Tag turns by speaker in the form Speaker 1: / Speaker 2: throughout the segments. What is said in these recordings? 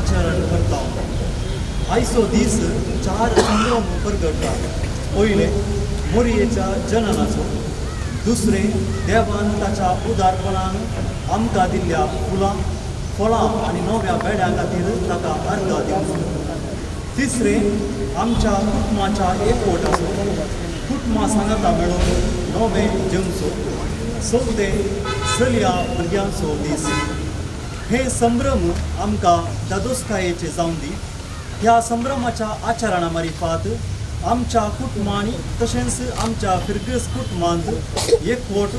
Speaker 1: आचरण करता. आयचो दीस चार संभ्रम परगडटा. पयलें मोरयेच्या जननाचो, दुसरें देवान ताच्या उदारपणान आमकां दिल्ल्या फुलां फळां आनी नव्या बेड्यां खातीर ताका अर्घ दिवचो, तिसरें आमच्या कुटुंबाच्या एकवटाचो, कुटुंबा सांगाता मेळून नवें जेवचो, चवथें चलया भुरग्यांचो दीस. हे संभ्रम आमकां दादोसकायेचे जावन दी. ह्या संभ्रमाच्या आचरणा मारिफात आमच्या कुटुंबांनी तशेंच आमच्या फिरगस कुटुंबांत एकवट,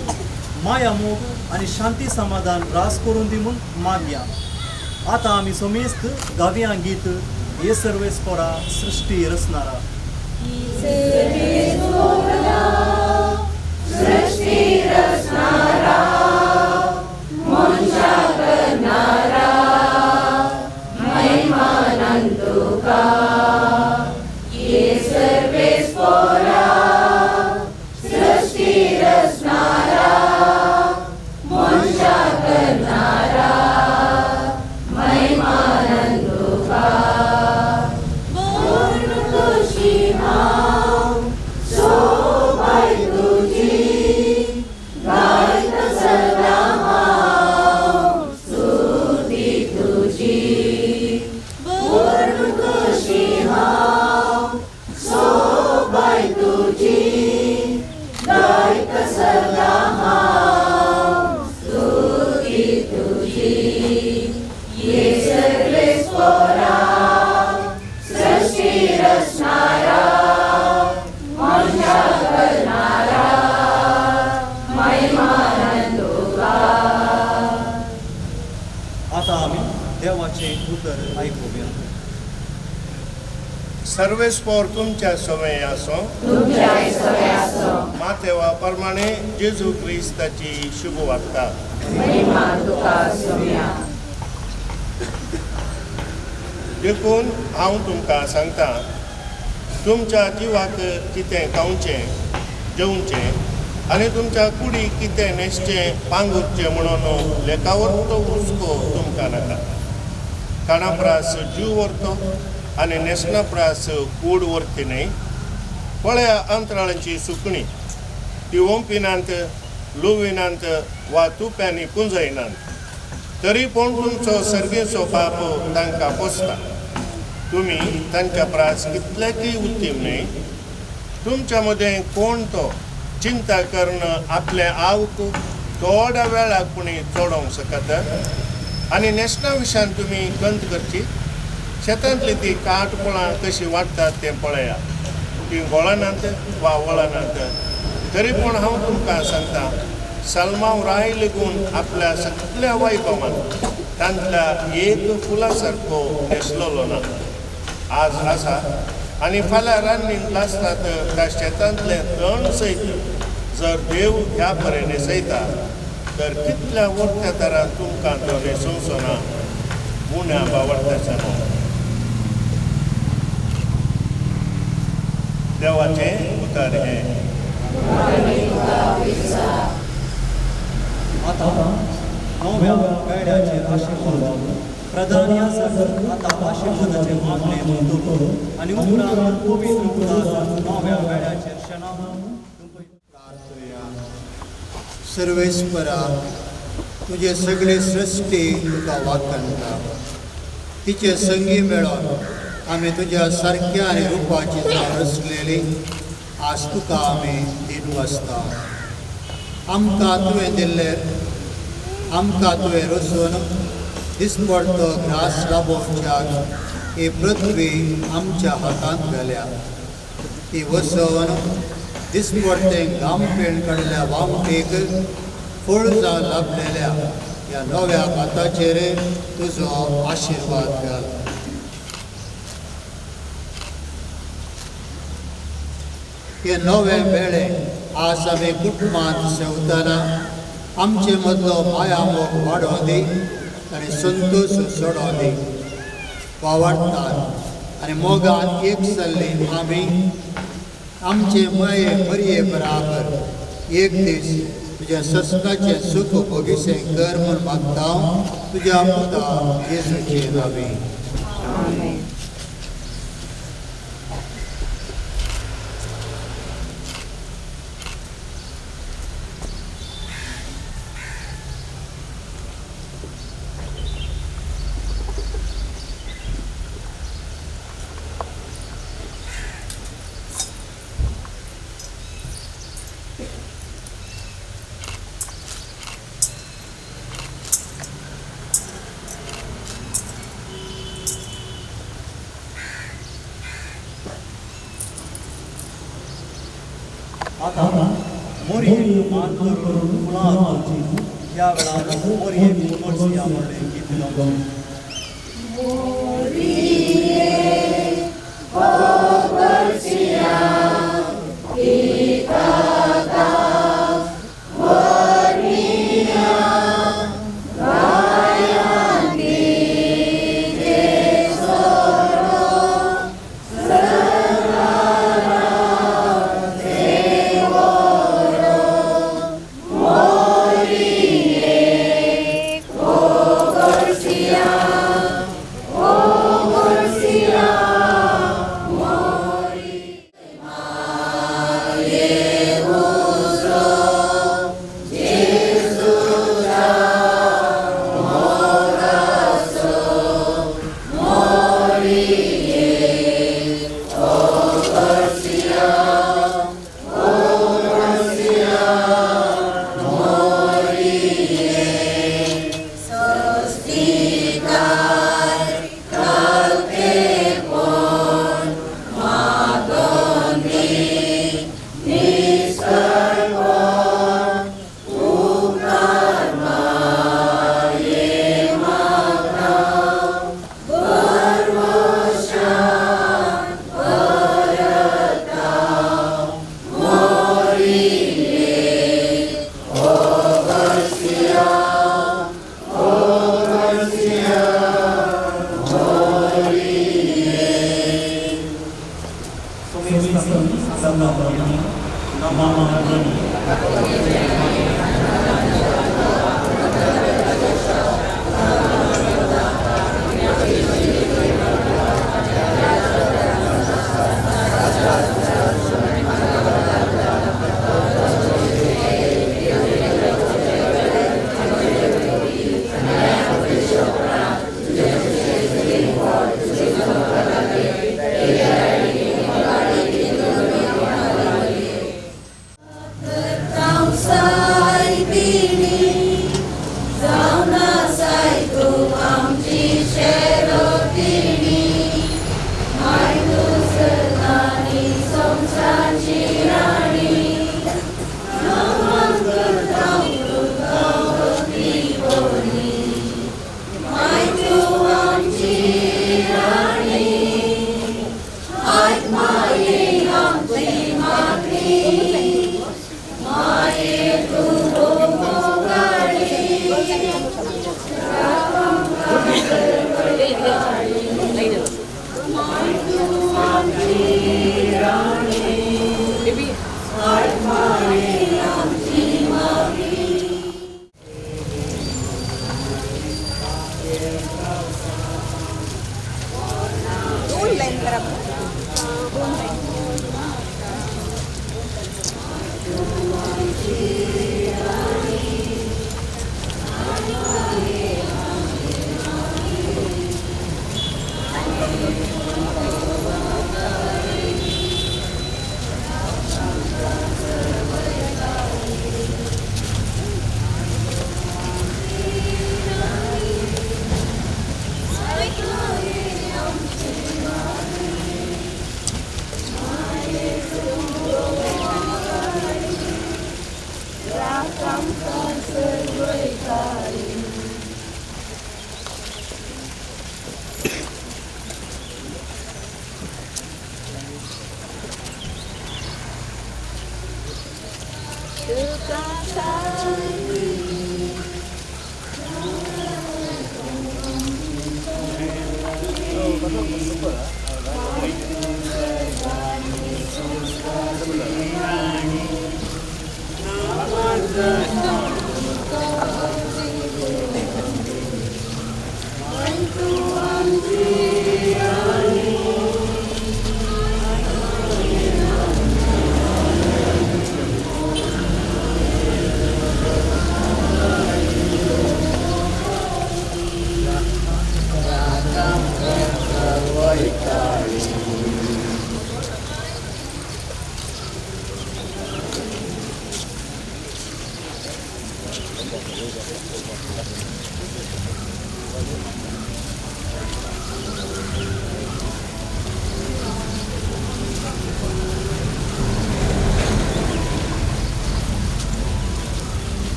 Speaker 1: मायामोग आनी शांती समाधान रास करून दी म्हूण मागया. आतां आमी समेस्त गावया गीत हे सर्वेस्पोरा सृश्टी रचणारा.
Speaker 2: सृष्टी रचणारा मनशा करणारा महिमानंद तुका, हे सर्वेस्पोरा सृष्टी रचणारा मनशा करणारा महिमानंद तुका. पूर्ण खुशी हांव सोबाय तुजी, गायत सदां हांव स्तुती तुजी. पूर्ण खुशी हांव सोबाय तुजी, गायत सदां हांव स्तुती तुजी. हे सर्वेस्पोरा सृष्टी रचणारा मनशा करणारा महिमानंद तुका.
Speaker 1: आतां आमी देवाचें उतर आयकुया.
Speaker 3: सर्वेस्पोर तुमच्या समय आसो.
Speaker 2: तुमच्याय सगळे आसो.
Speaker 3: मातेवा प्रमाणे जेजू क्रिस्ताची शुभ वार्ता.
Speaker 2: महिमा तुका सोम्या.
Speaker 3: देखून हांव तुमकां सांगता, तुमच्या जिवाक कितें खावचें जेवचें आनी तुमच्या कुडीक कितें न्हेसचें पांगुरचें म्हणून लेखावरतो हुस्को तुमकां नाका. खाणा प्रास जीव व्हरतो आनी न्हेसणा प्रास कूड व्हरती न्हय. पळया अंतराळांची सुकणी, ती ओंपिनात, लुविनात वा तुप्यांनी पुंजयनात, तरी पूण तुमचो सर्गेचो बाप तांकां पोसता. तुमी तांच्या प्रास कितल्याकय उत्तीम न्हय. तुमच्या मदें कोण तो चिंता करून आपलें आवक थोड्या वेळाक पुणी चडोवंक शकता? आनी न्हेसणा विशयान तुमी गंत करची. शेतांतली ती काटमुळां कशी वाडटात तें पळया, ती गोळनात वा वळनात, तरी पूण हांव तुमकां सांगता, सलमाव राय लेगून आपल्या सगल्या वैभवान तांतल्या एक फुला सारको न्हेसलेलो ना. आज आसा आनी फाल्यां रान्नीन लासतात त्या शेतांतलें तण सयत जर देव ह्या परे न्हेसयता तर कितल्या वरत्या तरान तुमकां तो न्हेसोवचो ना. उण्या बावडत्याचो न्हू. देवाचें उतर हें.
Speaker 1: आतां नव्या बेड्याचेर आशिर्वाद प्रधान याजक आतां आशिर्वादाचें मागणें म्हणटलो आनी उपरांत पवित्र उदक नव्या बेड्याचेर शेणां.
Speaker 4: सर्वेस्परा, तुजे सगळे सृश्टी तुका वाखणटा. तिचे संगी मेळोन आमी तुज्या सारक्या आनी रुपाची जावन रचलेली आज तुका आमी दिन वाचता. आमकां तुवें दिल्ले, आमकां तुवें रचून दिसपडतो ग्रास लाभोवच्याक ही पृथ्वी आमच्या हातांत घाल्या. ती वसोवन दिसपडतें गांवपेण काडल्या वामटेक फळजां लाभलेल्या ह्या नव्या भाताचेर तुजो आशिर्वाद घाल. हे नवे वेळे आज आमी कुटुंबांत सेवतना आमचे मदलो मायामोग वाडोवं दी आनी संतोश चडोवं दी. वावडटात आनी मोगान एक जाल्ली आमी आमचे माये मरये बराबर एक दीस तुज्या सस्नाचें सुख भोगीसें कर म्हूण मागता तुज्या पुता जेजूचे नांवी.
Speaker 1: आतां मोरयेक मान करून फुलां अर्पची. ह्या वेळार मोरयेक मोगोरसिया म्हणलें गीत गावचें.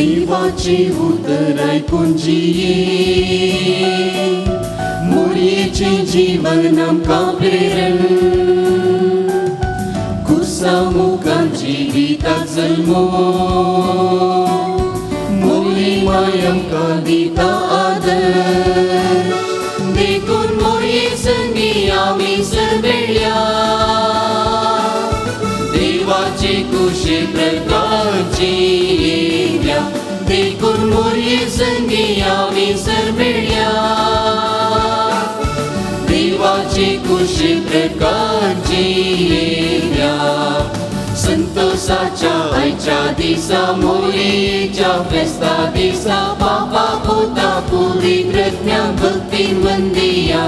Speaker 2: देवाची उतर आयकून जिये मोरयेचें जीवन आमकां प्रेरण कुसा मुखार जिविताक जल्मो मोरी माय आमकां दिता आदर देखून मोरये संगी आमी सरमेळ्या देवाचे कुशे प्रकारची देखून मोरये संगी आमी सरमेळ्या देवाचे कुशे प्रकारची संतोषाच्या आयच्या दिसा मोरयेच्या फेस्ता दिसा बाबा पुता पवित्रज्ञा भक्ती मंदिया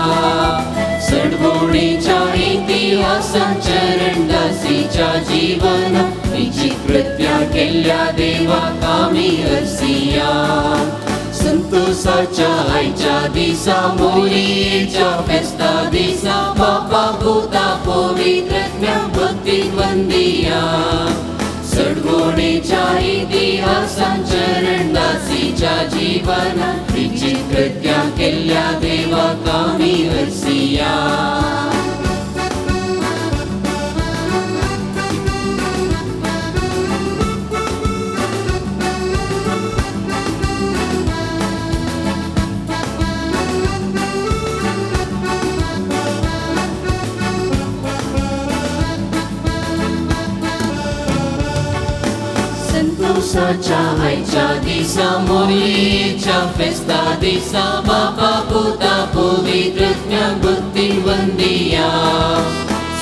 Speaker 2: सडगोणीच्या इतिहासात चरणदासीच्या जीवन विचित्रत्या केल्ल्या देवाक आमी हरसिया संतोषाच्या आयच्या दिसा मोरयेच्या फेस्ता दिसा बाबा पुता पवित्रज्ञा भक्ती वंदिया सडगोणीच्या इतिहासात चरणदासीच्या जीवन विचित्रत्या केल्ल्या देवाक आमी हरसिया. संतोषाच्या आयच्या दिसा मोरयेच्या फेस्ता दिसा बाबा पुता पवित्रज्ञा भक्ती वंदिया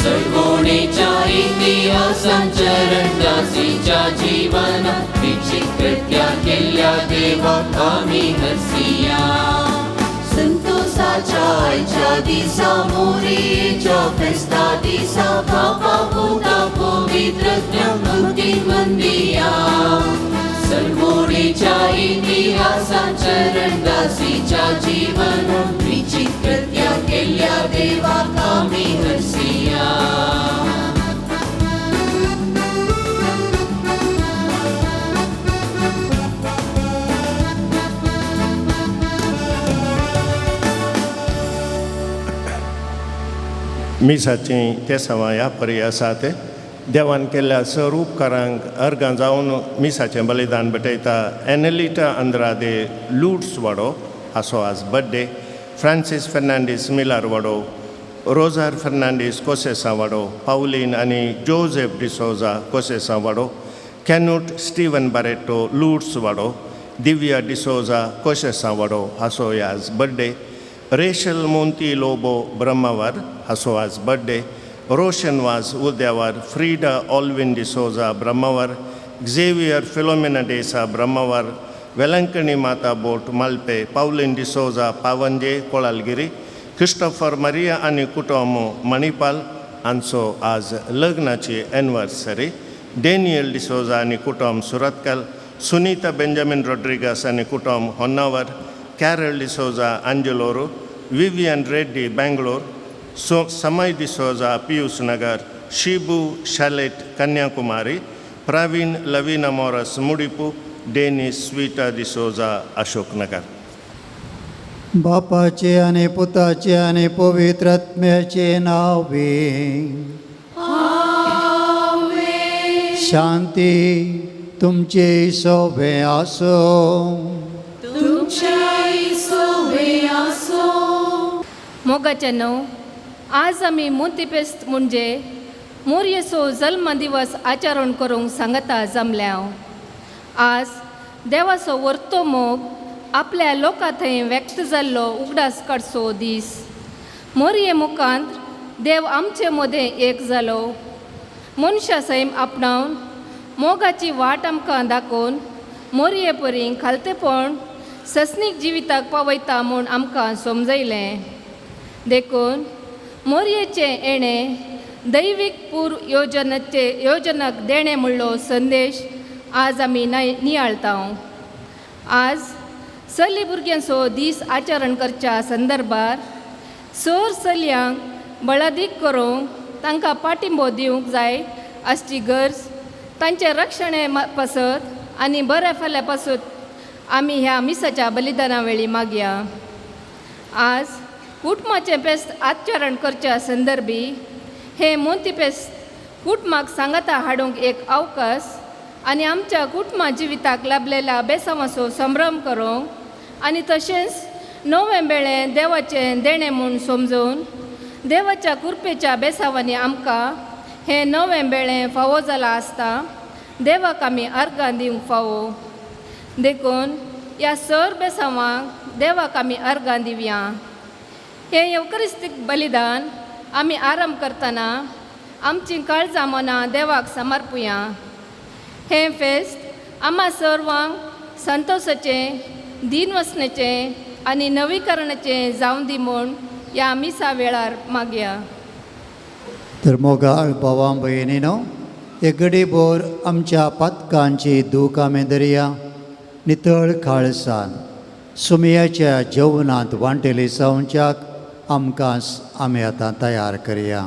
Speaker 2: सडगोणीच्या इतिहासात चरणदासीच्या जीवन विचित्रत्या केल्ल्या देवाक आमी हरसिया. संतोषाच्या आयच्या दिसा मोरयेच्या फेस्ता दिसा बाबा पुता पवित्रज्ञा भक्ती वंदिया सडगोणीच्या इतिहासात चरणदासीच्या जीवन विचित्रत्या केल्ल्या देवाक आमी हरसिया.
Speaker 3: मिसाचीं तेसांवां ह्या परी आसात. देवान केल्ल्या सर उपकारांक अर्गां जावन मिसाचें बलिदान भेटयता. एनलिटा अंद्रादे लुट्स वाडो हाचो आज बड्डे, फ्रांसीस फेर्नांडीस मिलार वाडो, रोजार फेर्नांडीस कोसेसां वाडो, पावलीन आनी जोझेफ डिसोजा कोसेसां वाडो, कॅनूट स्टीवन बारेटो लुट्स वाडो, दिव्या डिसोजा कोसेसां वाडो हाचो आज birthday, Rachel Monti Lobo Brahmavar हाचो आज birthday, Roshan Vaz Udyavar, Frida Alwyn D'Souza Brahmavar, Xavier Philomena D'Sa Brahmavar, Velankanni Mata boat Malpe, Pauline D'Souza Pavanje Kolalgiri, Christopher Maria आनी कुटुंब मणिपाल हांचो आज लग्नाची एनिवर्सरी, डेनियल डिसोजा आनी कुटुंब सुरतकल, सुनीता बेंजामीन रॉड्रिगस आनी कुटुंब होन्नावर, कॅरल डिसोजा अंजलोरू, विवियन रेड्डी बेंगलोर, समय डिसोजा पियूष नगर, शिबू शॅलेट कन्याकुमारी, प्रवीण लवीना मोरस मुडिपू, डेनिस स्वीटा डिसोजा अशोकनगर.
Speaker 4: बापाचे आनी पुताचे आनी पवित्र आत्म्याचे नांवे शांती तुमचे सोबे आसो.
Speaker 5: मोगाचे न्हू आज आमी मोंतीपेस्त म्हणजे मोरयेचो जल्म दिवस आचरण करूंक सांगता जमल्या. आज देवाचो वर्तो मोग आपल्या लोकां थंय व्यक्त जाल्लो उगडास काडचो दीस. मोरये मुखांत देव आमचे मदें एक जालो. मनशा सैम आपणावन मोगाची वाट आमकां दाखोवन मोरये परी खालतेपण ससनीक जिविताक पावयता म्हूण आमकां समजयलें. देखून मोरयेचें येणें दैवीक पूर्व योजनाचे योजनाक देणें म्हणलो संदेश आज आमी नियाळता. आज चली भुरग्यांचो दीस आचरण करच्या संदर्भार सर चलयांक बळादीक करूंक तांकां पाठिंबो दिवंक जाय आसची गरज तांचे रक्षणे पासत आनी बऱ्या फाल्यां पासत आमी ह्या मिसाच्या बलिदाना वेळी मागया. आज कुटुंबाचें फेस्त आचरण करच्या संदर्भी हें मोंती फेस्त कुटुंबाक सांगाता हाडूंक एक अवकाश आनी आमच्या कुटुंबा जिविताक लाभलेल्या बेसांवाचो संभ्रम करूंक आनी तशेंच नवें बेळें देवाचें देणें म्हूण समजून देवाच्या कृपेच्या बेसांवांनी आमकां हें नवें बेळें फावो जालां आसता देवाक आमी अर्गां दिवंक फावो. देखून ह्या सर बेसांवांक देवाक आमी अर्गां दिवया. हें येवकरिस्तीक बलिदान आमी आरंभ करतना आमचीं काळजां मनां देवाक समर्पुया. हें फेस्त आमा सर्वांक संतोशाचें दिनवसणेचें आनी नवीकरणाचें जावं दी म्हूण ह्या मिसा वेळार मागया.
Speaker 4: तर मोगाळ भावां भयणीनो, एक घडीभर आमच्या पातकांची दूख आमी दरया नितळ काळसान सुमयाच्या जेवणांत वांटेली जावच्याक आमकां आमी आतां तयार करया.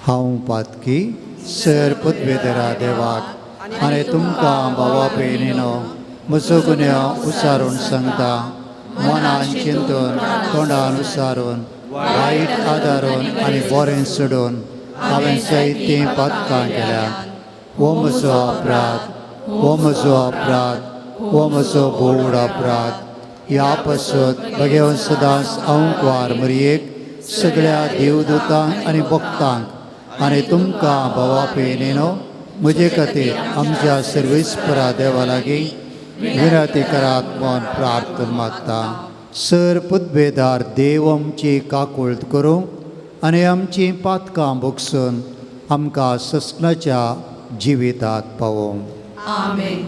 Speaker 4: हांव पातकी सर पदवेदरा देवाक आनी तुमकां भावा भयणीनो म्हजो गुन्यांव उसारून सांगता. मनान चिंतून तोंडान उसारून वायट आदारून आनी बरें सोडून हांवें जायतीं पातकां केल्या. हो म्हजो अपराध, हो म्हजो अपराध, हो म्हजो भोवड अपराध. ह्या पासत भगेवन सदांच हांव कुवार मरयेक सगळ्या देवदूतांक आनी भक्तांक आनी तुमकां भावा भयणीनो म्हजे खातीर आमच्या सर्वेस्परा देवा लागीं विनंती करात म्हूण प्रार्थना मागता. सर पुदबेदार देव आमची काकुळट करूंक आनी आमचीं पातकां भोगसून आमकां ससनाच्या जिवितात पावोवंक.
Speaker 2: आमेन.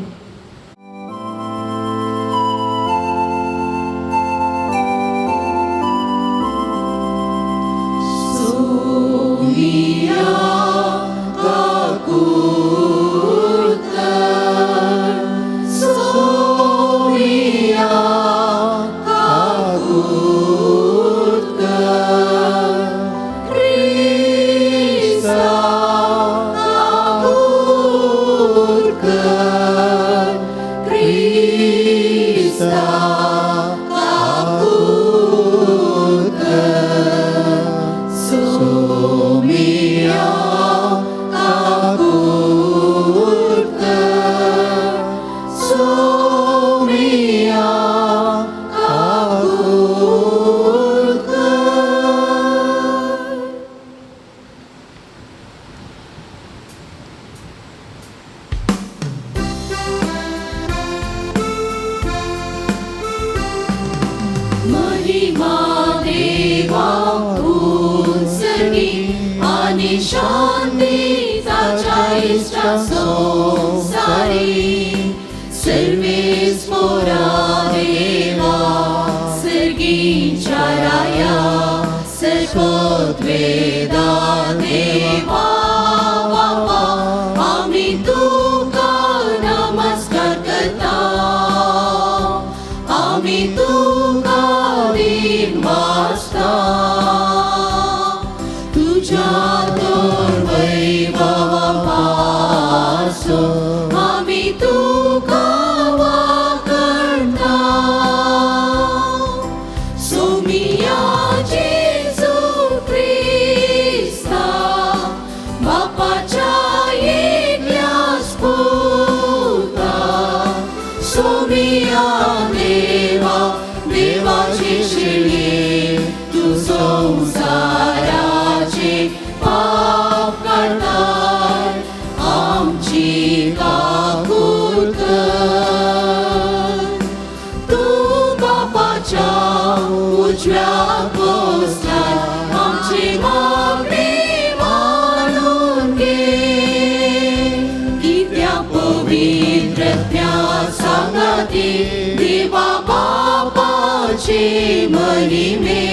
Speaker 2: मरिमे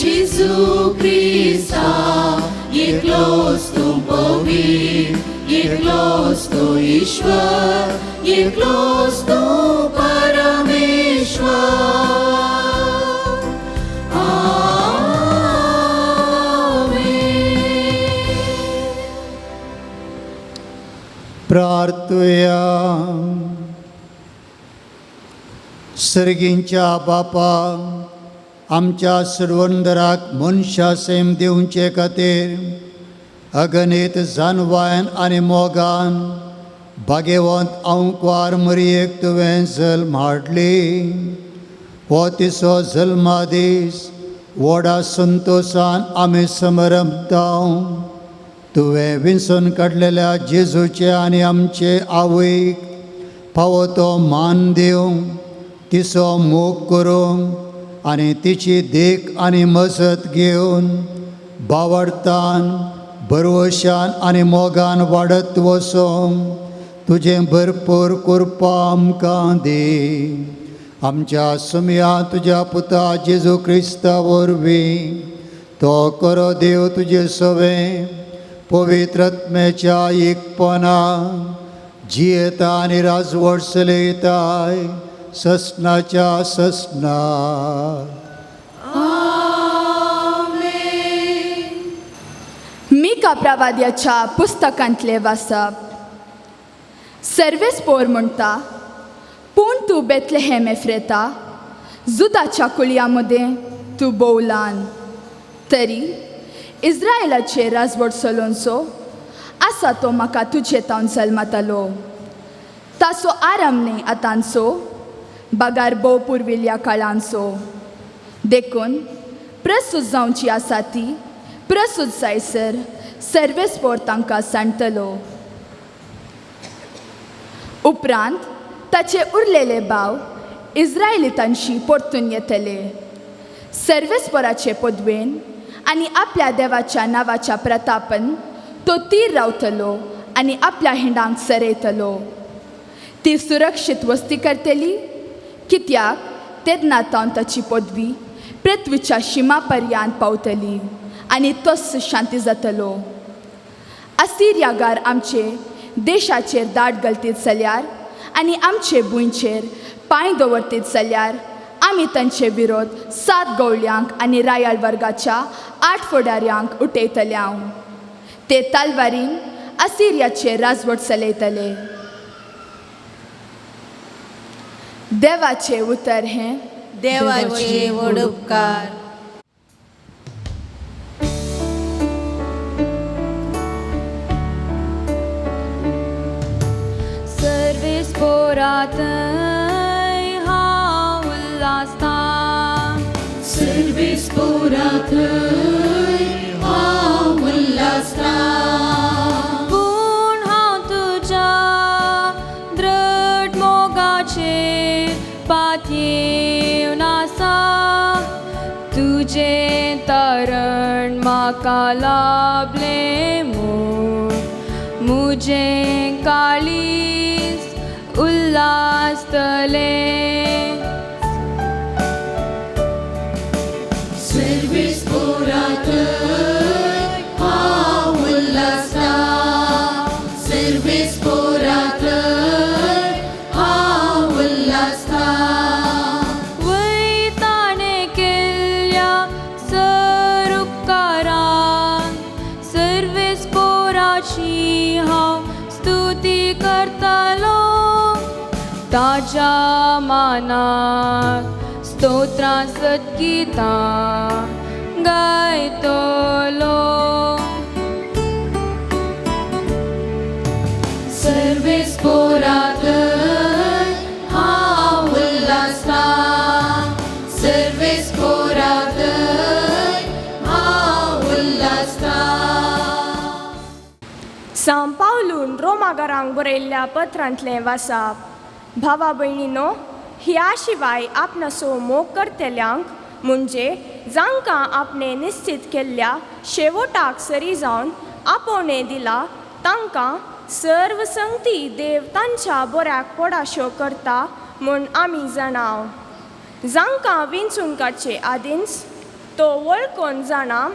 Speaker 2: जेजू क्रिस्ता एकलोच तूं पवित्र एकलोच तूं ईश्वर एकलोच तूं परमेश्वर.
Speaker 4: प्रार्थुया. सर्गींच्या बापा, आमच्या सर्वंदराक मनशा सैम दिवचे खातीर अगणीत जानवायन आनी मोगान भागेवंत अंकवार मरयेक तुवें जल्म हाडली. हो तिचो जल्मा दीस व्हडा संतोशान आमी समरंभता. तुवें विंचून काडलेल्या जेजूचे आनी आमचे आवयक फावो तो मान दिवंक, तिचो मोग करूंक आनी तिची देख आनी मजत घेवन बावडतान भरवशान आनी मोगान वाडत वचोंक तुजें भरपूर कृपा आमकां दी. आमच्या सुमया तुज्या पुता जेजू क्रिस्ता वरवीं तो करो देव तुजे सवें पवित्र आत्म्याच्या एकपणा जियेता आनी राजवट चलयताय ससनाच्या ससना.
Speaker 6: मिका प्रवाद्याच्या पुस्तकांतले वाचप. सर्वेस पोर म्हणटा, पूण तूं बेतलेहेम एफ्रेता, जुदाच्या कुळया मदें तूं भोव ल्हान, तरी इस्रायलाचेर राजवट चलोवचो आसा तो म्हाका तुजे तावन जल्मतालो. ताचो आराम न्हय आतांचो, बगार भोव पुर्विल्ल्या काळांचो. देखून प्रस्तूत जावची आसा ती प्रस्तूत जायसर सर्वेस पोर तांकां सांडटलो. उपरांत ताचे उरलेले भाव इस्रायलितांशी परतून येतले. सर्वेस पोराचे पदवेन आनी आपल्या देवाच्या नांवाच्या प्रतापन तो तीर रावतलो आनी आपल्या हिंडांक सरयतलो. ती सुरक्षीत वस्ती करतली, कित्याक तेन्ना तावन ताची पदवी पृथ्वीच्या शिमा पर्यंत पावतली आनी तोच शांती जातलो. असिरियागार आमचे देशाचेर दाट घालतीत जाल्यार आनी आमचे भुंयचेर पांय दवरतीत जाल्यार आमी तांचे विरोध 7 गवळ्यांक आनी रायाळ वर्गाच्या 8 फुडाऱ्यांक उठयतले. हांव ते तलवारीन असिरियाचेर राजवट चलयतले. देवाचें उतर हें
Speaker 7: देवाचे व्हड उपकार.
Speaker 2: सर्वेस पोरातय हांव उल्हासता, सर्वेस पोरातय हांव उल्हासता, पूण हांव तुज्या दृढ मोगाचेर पातयेवन आसा. तुजें तरण म्हाका लाभलें म्हूण मुजें काळीज उल्हासतलें. सर्वेस पोरातय हांव उल्हासता, सर्वेस पोरातय हांव उल्हासता. वयताणे केल्ल्या सर उपकारान सर्वेस पोराची हांव स्तुती करतलो. ताज्या मानाक स्तोत्रां सद्गीतां गायतलो. सर्वेस पोरातय हांव उल्हासता, सर्वेस पोरातय हांव उल्हासता.
Speaker 8: सांव पावलून रोमागारांक बरयल्ल्या पत्रांतलें वासाप. भावा भयणीनो, ह्या शिवाय आपणासो मोग करतल्यांक म्हणजे जांकां आपणें निश्चीत केल्ल्या शेवटाक सरी जावन आपोवणें दिला तांकां सर्व संगती देव तांच्या बऱ्याक पडाश्यो करता म्हूण आमी जाणाव. जांकां विंचून काडचे आदींच तो वळखून जाणा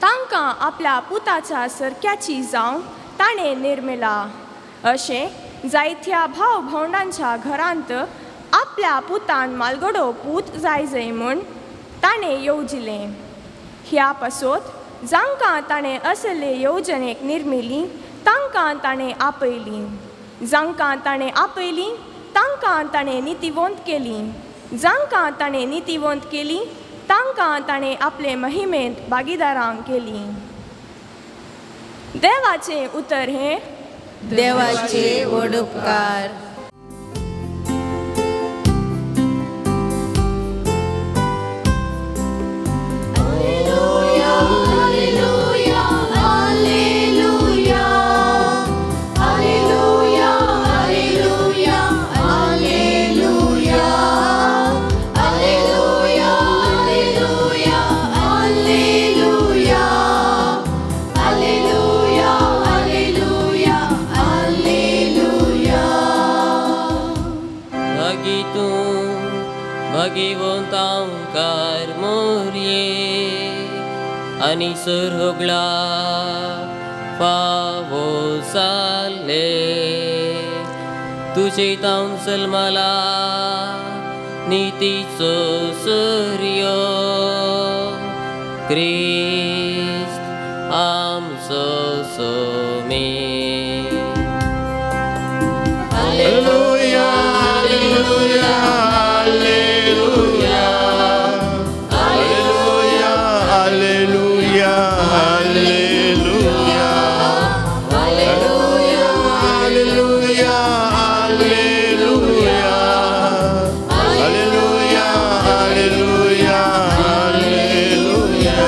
Speaker 8: तांकां आपल्या पुताच्या सरक्याची जावंक ताणें निर्मिला अशें जायत्या भाव भावंडांच्या घरांत आपल्या पुतान मालगडो पूत जाय जाय म्हूण ताणें येवजिलें. ह्या पासत जांकां ताणें असले येवजणेक निर्मिली तांकां ताणें आपयली, जांकां ताणें आपयली तांकां ताणें नितीवंत केली, जांकां ताणें नितीवंत केली तांकां ताणें आपले महिमेंत भागीदारांक केली. देवाचें उतर हें
Speaker 7: देवाचे व्हड उपकार.
Speaker 2: आनी सुरगला फावो जाले तुजे तावन जल्मला नितीचो सूर्य क्रिस्त आमचो सोमे.
Speaker 3: Hallelujah, hallelujah, hallelujah, hallelujah, hallelujah, hallelujah, hallelujah, hallelujah, hallelujah, hallelujah, hallelujah.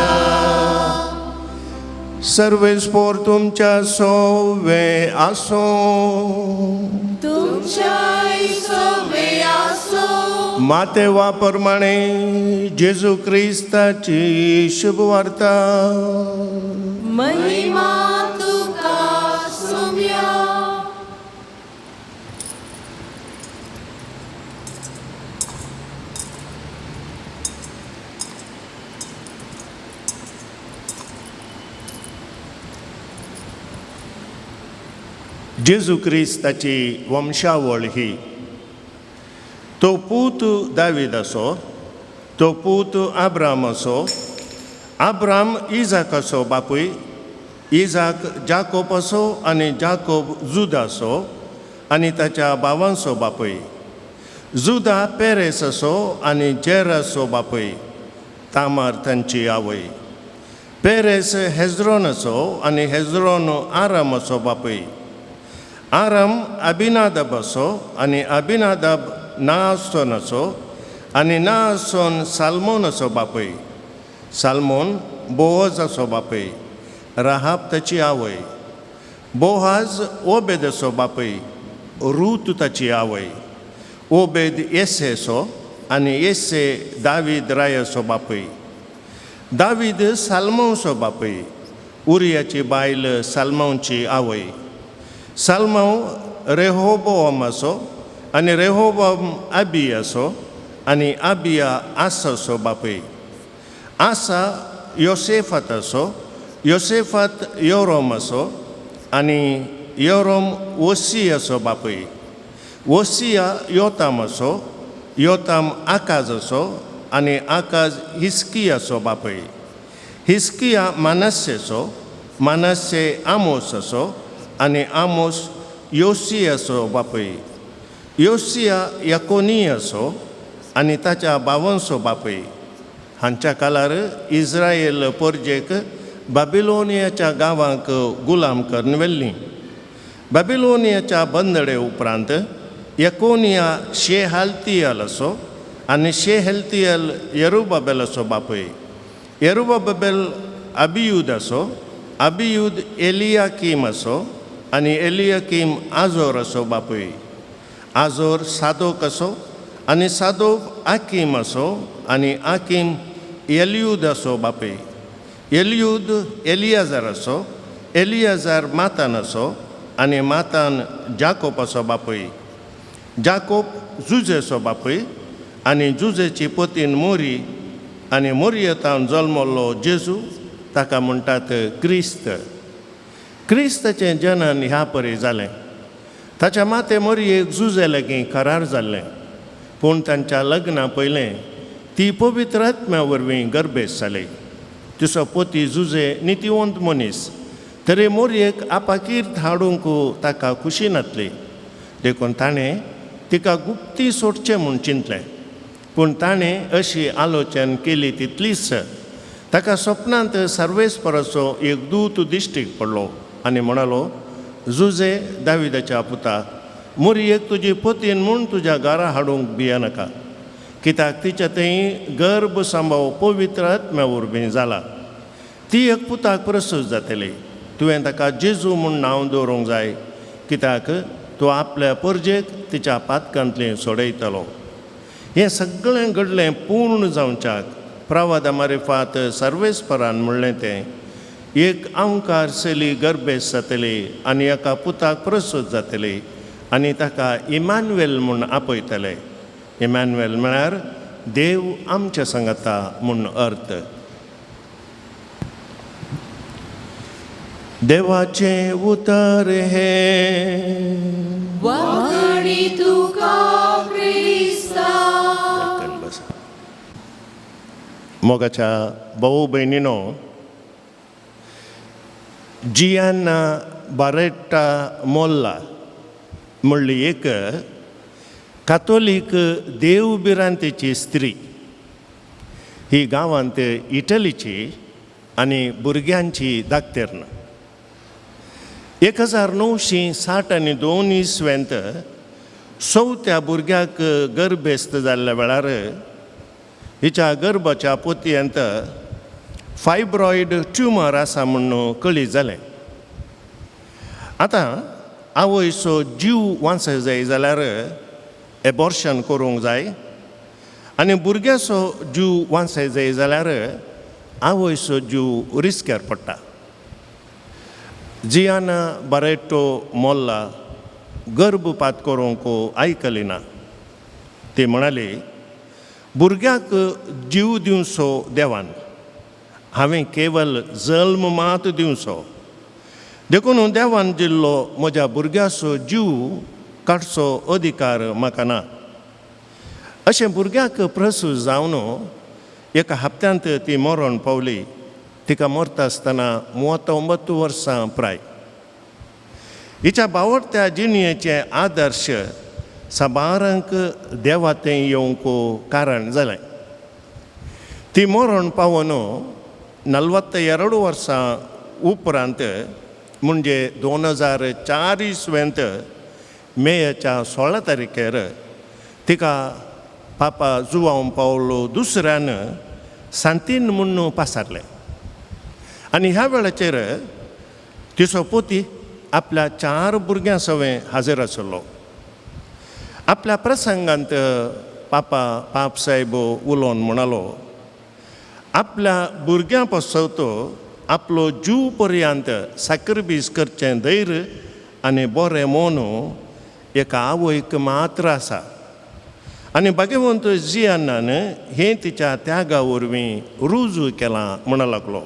Speaker 3: सर्वेस्पोर तुमच्या सोवे आसो, मातेवा प्रमाणे जेजू क्रिस्ताची शुभवार्ता.
Speaker 7: महिमा तुका सोम्या.
Speaker 3: जेजू क्रिस्ताची वंशावळ ही. तो पूत दावीद आसो, तो पूत आब्राम आसो, आब्राम इजाक आसो बापूय, इजाक जाकोब आसो आनी जाकोब जुदा आसो आनी ताच्या भावांचो बापूय, जुदा पेरेस आसो आनी जेरासो बापूय, तामार तांची आवय, पेरेस हेज्रोन आसो आनी हेज्रोन आराम आसो बापूय, आराम अबिनादब आसो आनी अबिनादब नाआसोन आसो आनी नाआसोन साल्मोन आसो बापूय, साल्मोन बोअज आसो बापूय, राहाब ताची आवय, बोहाज ओबेद आसो बापूय, रूत ताची आवय, ओबेद येसेसो आनी येसे दावीद रायाचो बापूय, दावीद साल्मांवचो बापूय, उरियाची बायल साल्मांवची आवय, साल्मांव रेहोबोआम आसो आनी रेहोबोआम आबी आसो आनी आबिया आसाचो बापूय, आसा योसेफात आसो, योसेफात योरोम आसो आनी योरोम ओसियाचो बापूय, ओसिया योताम आसो, योताम आकाज आसो आनी आकाज हिस्कियाचो बापूय, हिस्किया मानस्येचो, मानस्ये आमोस आसो आनी आमोस योसियाचो बापूय, योसिया यकोनियाचो आनी ताच्या बावांचो बापूय. हांच्या काळार इस्रायल परजेक बाबिलोनियाच्या गांवांक गुलाम करून व्हेल्ली. बाबिलोनियाच्या बंदडे उपरांत यकोनिया शेहाल्तियल आसो आनी शेहल्तियल येरुबाबेलाचो बापूय, येरुबाबेल अबियूद आसो, अबियूद एलियाकीम आसो आनी एलियाकीम आजोर आसो बापूय, आजोर सादोक आसो आनी सादोक आकीम आसो आनी आकीम एलियूद आसो बापूय, एलियूद एलियाजार आसो, एलियाजार मातान आसो आनी मातान जाकोब आसो बापूय, जाकोब जुजेचो बापूय आनी जुजेची पतीन मोरी आनी मोरयेतावन जल्मल्लो जेजू ताका म्हणटात क्रिस्त. क्रिस्ताचें जनन ह्या परी जालें. ताच्या माते मोरयेक जुजे लागीं करार जाल्लें, पूण तांच्या लग्ना पयलें ती पवित्र आत्म्या वरवीं गर्भेस्त जाली. तिचो पती जुजे नितिवंत मनीस, तरी मोरयेक आपाकीर्त हाडूंक ताका खुशी नासली, देखून ताणें तिका गुप्ती सोडचें म्हूण चिंतलें. पूण ताणें अशी आलोचन केली तितलीच ताका सपनांत सर्वेस्पराचो एक दूत दिश्टीक पडलो आनी म्हणालो, जुजे दाविदाच्या पुता, मोरयेक तुजी पतीन म्हूण तुज्या घरा हाडूंक भियेनाका, कित्याक तिच्या थंय गर्भ सांबाव पवित्र आत्म्या वरवीं जाला. ती एक पुताक प्रसूत जातली, तुवें ताका जेजू म्हूण नांव दवरूंक जाय, कित्याक तो आपल्या परजेक तिच्या पातकांतलें सोडयतलो. हें सगळें घडलें पूर्ण जावच्याक प्रवादा मारिफात सर्वेस्परान म्हणलें तें, एक आंकार चली गर्भेस्त जातली आनी एका पुताक प्रसूत जातली आनी ताका इमानुएल म्हूण आपयतले. इमानुएल म्हळ्यार देव आमच्या सांगाता म्हूण अर्थ. देवाचें उतर हें.
Speaker 2: वाखाणी तुका क्रिस्ता.
Speaker 3: मोगाच्या भाऊ भयणीनो, जियाना बारेट्टा मोल्ला म्हणली एक कातोलीक देवभिरांतेची स्त्री. ही गांवांत इटलीची आनी भुरग्यांची दाक्तेर्न. 1962 इसवेंत चवथ्या भुरग्याक गर्भेस्त जाल्ल्या वेळार हिच्या गर्भाच्या पोतयेंत फायब्रॉयड ट्युमर आसा म्हूण कळीत जालें. आतां आवयचो जीव वांचय जाय जाल्यार एबॉर्शन करूंक जाय आनी भुरग्याचो जीव वांचय जाय जाल्यार आवयचो जीव रिस्क्यार पडटा. जियाना बारेटो मोल्ला गर्भपात करूंक आयकली ना. ती म्हणाली, भुरग्याक जीव दिवचो देवान, हांवें केवल जल्म मात दिवचो, देखून देवान दिल्लो म्हज्या भुरग्याचो जीव काडचो अधिकार म्हाका ना. अशें भुरग्याक प्रसूत जावन एका हप्त्यांत ती मरण पावली. तिका मरता आसतना 39 वर्सां प्राय. हिच्या बावडत्या जिणयेचे आदर्श साबारांक देवा थंय येवंक कारण जालें. ती मरण पावून 42 वर्सां उपरांत म्हणजे 2004 इसवेंत मेच्या 16 तारखेर तिका पापा जुवांव पावलो दुसऱ्यान सांतीन म्हूण पासारलें. आनी ह्या वेळाचेर तिचो पोती आपल्या 4 भुरग्यां सवें हाजीर आसलो. आपल्या प्रसंगांत पापा पाप साहेब उलोवन म्हणालो, आपल्या भुरग्यां पासत आपलो जीव पर्यंत साकरबीज करचें धैर्य आनी बरें मन एका आवयक मात्र आसा आनी भाग्यवंत जियानान हें तिच्या त्यागा वरवीं रुजू केलां म्हणूंक लागलो.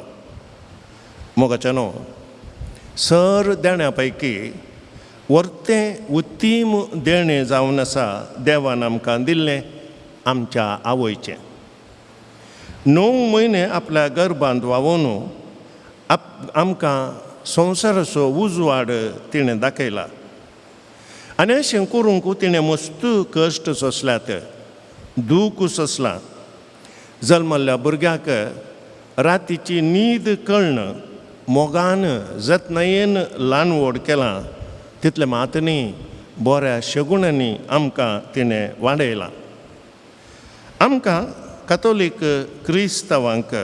Speaker 3: मोगाच्यानो, सर देण्या पैकी वर्तें उत्तीम देणें जावन आसा देवान आमकां दिल्लें आमच्या आवयचें. 9 म्हयने आपल्या गर्भांत व्हांवून आमकां संवसाराचो उजवाड तिणें दाखयला आनी अशें करूंक तिणें मस्त कश्ट सोंसल्यात, दूख सोंसलां. जल्मल्ल्या भुरग्याक रातीची न्हीद कळ्ण मोगान जतनायेन ल्हान व्हड केलां, तितलें मात न्ही बऱ्या शगुणांनी आमकां तिणें वाडयलां. आमकां कातोलीक क्रिस्तांवांक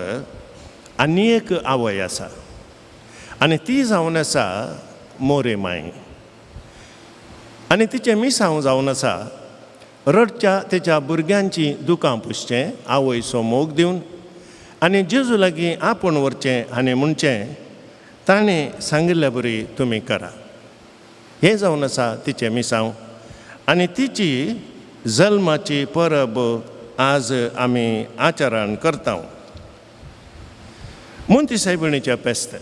Speaker 3: आनी एक आवय आसा आनी ती जावन आसा मोरे माय आनी तिचें मिसांव जावन आसा रडच्या तेच्या भुरग्यांची दुकां पुसचें, आवयचो मोग दिवन आनी जेजू लागीं आपूण व्हरचें आनी म्हणचें ताणें सांगिल्ल्या बरी तुमी करा. हें जावन आसा तिचें मिसांव आनी तिची जल्माची परब आज आमी आचरण करता. मोंती सायबिणीचें फेस्त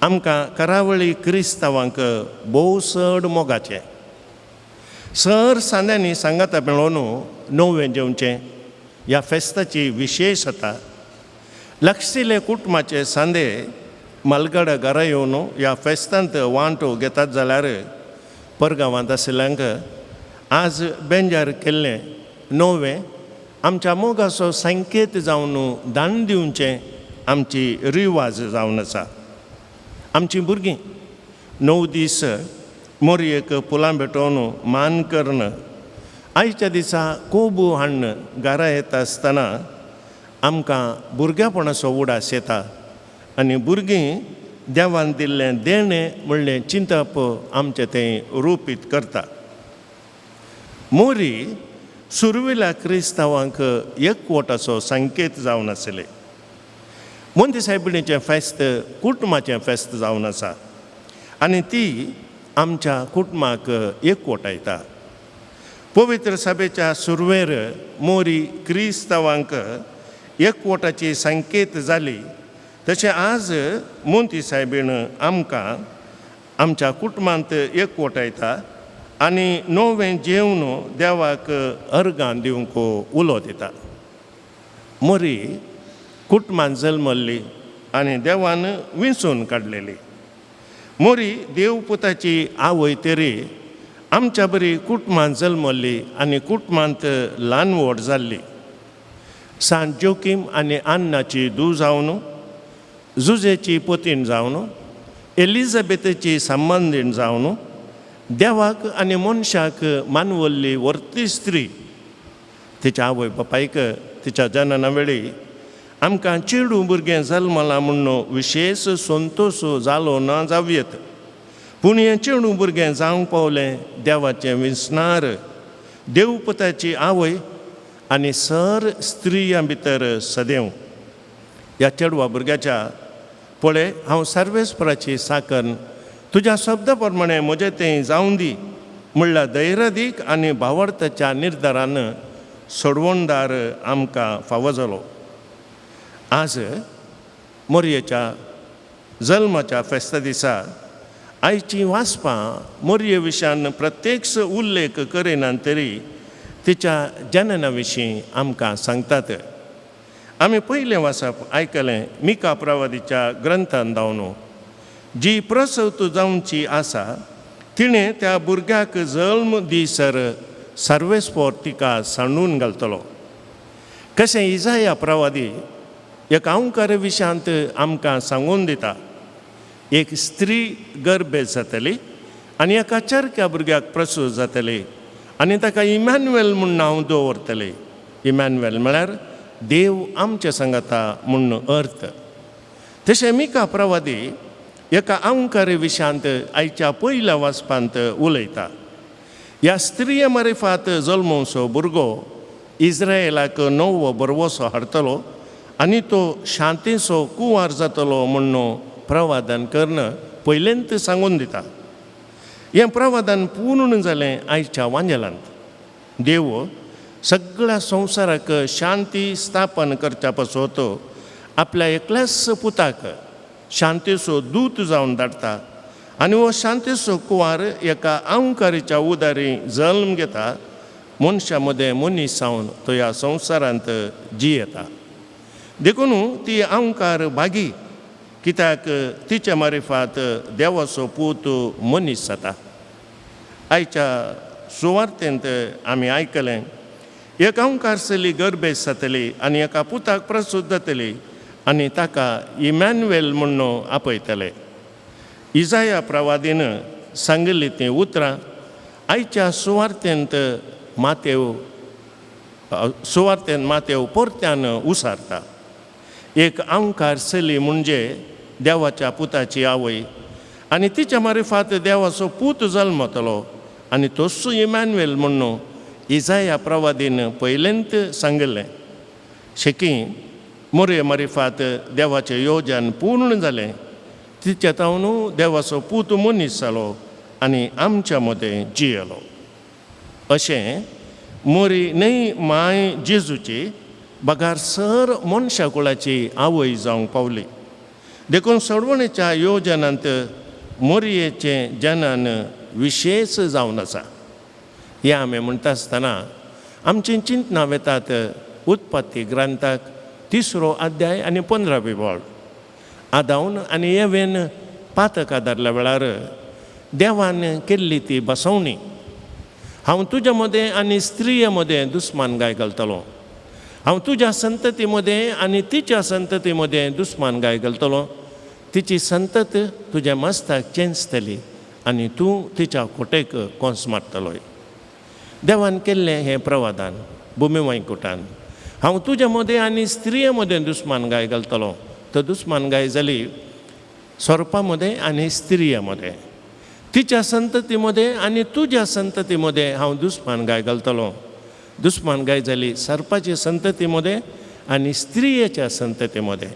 Speaker 3: आमकां करावळी क्रिस्तांवांक भोव चड मोगाचें. सर सांद्यांनी सांगाता मेळोवन नवें जेवचें ह्या फेस्ताची विशेशता. लागशिल्ले कुटुंबाचे सांदे मालगडा घरा येवन ह्या फेस्तांत वांटो घेतात जाल्यार परगांवांत आशिल्ल्यांक आज बेंजार केल्लें नवें आमच्या मोगाचो संकेत जावन दान दिवचें आमची रिवाज जावन आसा. आमचीं भुरगीं 9 दीस मोरयेक फुलां भेटोवन मान करून आयच्या दिसा कोबू हाडून घरा येता आसतना आमकां भुरग्यापणाचो उडास येता आनी भुरगीं देवान दिल्लें देणें म्हणलें चिंतप आमचें तें रुपीत करता. मोरी सुरवेल्या क्रिस्तांवांक एकवटाचो संकेत जावन आशिल्ले. मोंती सायबिणीचें फेस्त कुटुंबाचें फेस्त जावन आसा आनी ती आमच्या कुटुंबाक एकवटायता. पवित्र सभेच्या सुरवेर मोरी क्रिस्तांवांक एकवटाची संकेत जाली तशें आज मोंती सायबीण आमकां आमच्या कुटुंबांत एकवटायता आनी नवें जेवण देवाक अर्गां दिवंक उलो दिता. मोरी कुटुंबान जल्मल्ली आनी देवान विंचून काडलेली. मोरी देवपुताची आवय तरी आमच्या बरी कुटुंबान जल्मल्ली आनी कुटुंबांत ल्हान व्हड जाल्ली. सांत जोकीम आनी अन्नाची धूव जावन, जुजेची पतीण जावन, एलिझाबेथेची संबंदीण जावन देवाक आनी मनशाक मानवल्ली व्हरती स्त्री. तिच्या आवय बापायक तिच्या जनना वेळी आमकां चेडूं भुरगें जल्मलां म्हूण विशेश संतोश जालो ना जावयेत, पूण हें चेडूं भुरगें जावंक पावलें देवाचें विंचणार देवपुताची आवय आनी सर स्त्रियां भितर सदेव. ह्या चेडवा भुरग्याच्या पळय हांव सर्वेस्पराची साकन तुज्या शब्दा प्रमाणें म्हजें तें जावं दी म्हणल्यार धैर्यादीक आनी भावार्थाच्या निर्धारान सोडवणदार आमकां फावो जालो. आज मोरयेच्या जल्माच्या फेस्ता दिसा आयचीं वाचपां मोरये विशयान प्रत्यक्ष उल्लेख करिना तरी तिच्या जनना विशीं आमकां सांगतात. आमी पयलें वाचप आयकलें मिका प्रवादीच्या ग्रंथान धांवन जी प्रसवत जावची आसा तिणें त्या भुरग्याक जल्म दिसर सर्वेस्पोर तिका सांडून घालतलो. कशें इजाया प्रवादी एक अंकार विशयांत आमकां सांगून दिता, एक स्त्री गर्भेत जातली आनी एका चरक्या भुरग्याक प्रसूत जातली आनी ताका इमॅन्युएल म्हूण नांव दवरतले. इमॅन्युएल म्हळ्यार देव आमचे सांगाता म्हूण अर्थ. तशें मिका प्रवादी एका अंकारी विशयांत आयच्या पयल्या वाचपांत उलयता. ह्या स्त्रिये मारिफात जल्मोवचो भुरगो इस्रायलाक नवो बरवसो हाडटलो आनी तो शांतीचो कुंवार जातलो म्हूण प्रवादन करून पयलेंत सांगून दिता. हें प्रवादन पूर्ण जालें आयच्या वांजेलांत. देव सगळ्या संवसाराक शांती स्थापन करच्या पासत आपल्या एकल्याच पुताक शांतीचो दूत जावन धाडटा आनी हो शांतीचो कुंवार एका अंकारीच्या उदारी जल्म घेता. मनशां मदें मनीस जावन तो ह्या संवसारांत जियेता. देखून ती अंकार भागी कित्याक तिच्या मारिफात देवाचो पूत मनीस जाता. आयच्या सुवार्तेंत आमी आयकलें एक अंकार चली गर्भेस्त जातली आनी एका पुताक प्रसूत जातली आनी ताका इमॅन्युएल म्हूण आपयतले. इजाया प्रवादीन सांगिल्लीं तीं उतरां आयच्या सुवार्तेंत मातेव सुवार्तेन मातेव परत्यान उसारता. एक अंकार चली म्हणजे देवाच्या पुताची आवय आनी तिच्या मारिफात देवाचो पूत जल्मतलो आनी तोच इमॅन्युएल म्हूण इजाया प्रवादीन पयलेंत सांगिल्लें. शेकी मोरये मारिफात देवाचें योजन पूर्ण जालें. तिच्या तावन देवाचो पूत मनीस जालो आनी आमच्या मदें जियेलो. अशें मोरी न्हय मांय जेजूची बगार सर मनशा कुळाची आवय जावंक पावली. देखून सोडवणेच्या योजनांत मोरयेचें जनन विशेश जावन आसा. हें आमी म्हणटा आसतना आमचीं चिंतनां वेतात उत्पत्ती ग्रंथाक 3रो अध्याय आनी 15वी वळ. आदावन आनी येवेन पातक आदारल्या वेळार देवान केल्ली ती बसवणी, हांव तुज्या मदें आनी स्त्रिये मदें दुस्मान गाय घालतलो, हांव तुज्या संतती मदें आनी तिच्या संतती मदें दुस्मान गाय घालतलो, तिची संतत तुज्या मस्ताक चेंचतली आनी तूं तिच्या खोटेक कोंस मारतलोय. देवान केल्लें हें प्रवादान भुमी वैकुटान हांव तुज्या मदें आनी स्त्रिये मदें दुस्मान गाय घालतलो. तर दुस्मान गाय जाली सोरपा मदें आनी स्त्रिये मदें, तिच्या संतती मदें आनी तुज्या संतती मदें हांव दुस्मान गाय घालतलो. दुस्मान गाय जाली सर्पाची संतती मदें आनी स्त्रियेच्या संतती मदें.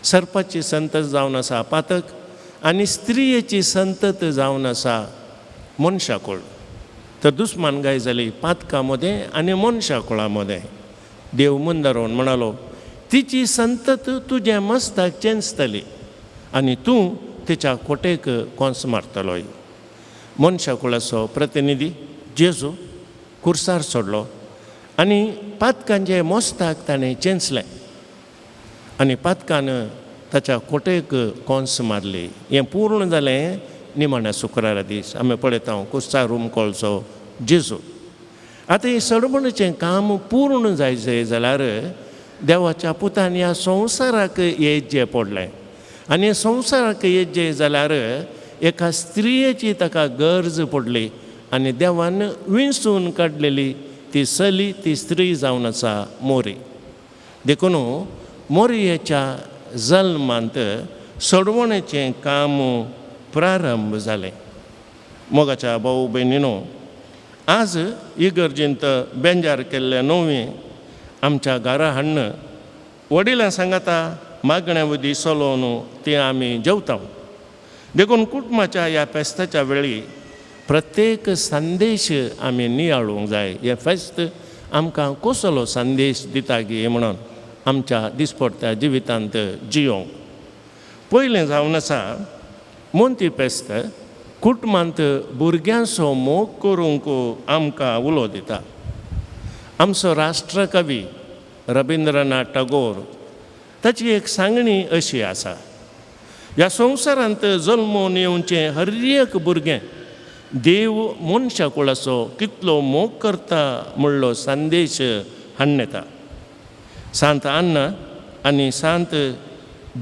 Speaker 3: सर्पाची संतत जावन आसा पातक आनी स्त्रियेची संतत जावन आसा मनशाकूळ. तर दुस्मान गाय जाली पातका मदें आनी मनशाकुळा मदें. देव मुंदारोवन म्हणालो, तिची संतत तुजें मस्ताक चेंचतली आनी तूं तिच्या खोटेक कोंस मारतलोय. मनशाकुळाचो प्रतिनिधी जेजू कुर्सार सोडलो आनी पातकांचे मोस्ताक ताणें चेंचलें आनी पातकान ताच्या खोटेक कोंस मारली. हें पूर्ण जालें निमाण्या शुक्रारा दीस. आमी पळयता कुर्सार उमकळचो जेजू. आतां हें सडमणीचें काम पूर्ण जायचें जाल्यार देवाच्या पुतान ह्या संवसाराक येजें पडलें आनी संवसाराक येजें जाल्यार एका स्त्रियेची ताका गरज पडली आनी देवान विंचून काडलेली ती चली, ती स्त्री जावन आसा मोरी. देखून मोरयेच्या जल्मांत सोडवणेचें काम प्रारंभ जालें. मोगाच्या भाऊ भयणीनो, आज इगर्जेंत बेंजार केल्लें नवें आमच्या घरा हाडून वडिलां सांगाता मागण्या वदी चलोवन तें आमी जेवता. देखून कुटुंबाच्या ह्या फेस्ताच्या वेळी प्रत्येक संदेश आमी नियाळूंक जाय. हें फेस्त आमकां कसलो संदेश दिता गी म्हणून आमच्या दिसपडत्या जिवितांत जियोंक. पयलें जावन आसा मोंती फेस्त कुटुंबांत भुरग्यांचो मोग करूंक आमकां उलो दिता. आमचो राष्ट्रकवी रविंद्रनाथ टागोर ताची एक सांगणी अशी आसा, ह्या संवसारांत जल्मून येवचें हर एक भुरगें देव मनशा कुळाचो कितलो मोग करता म्हणलो संदेश हाडून येता. सांत अन्ना आनी सांत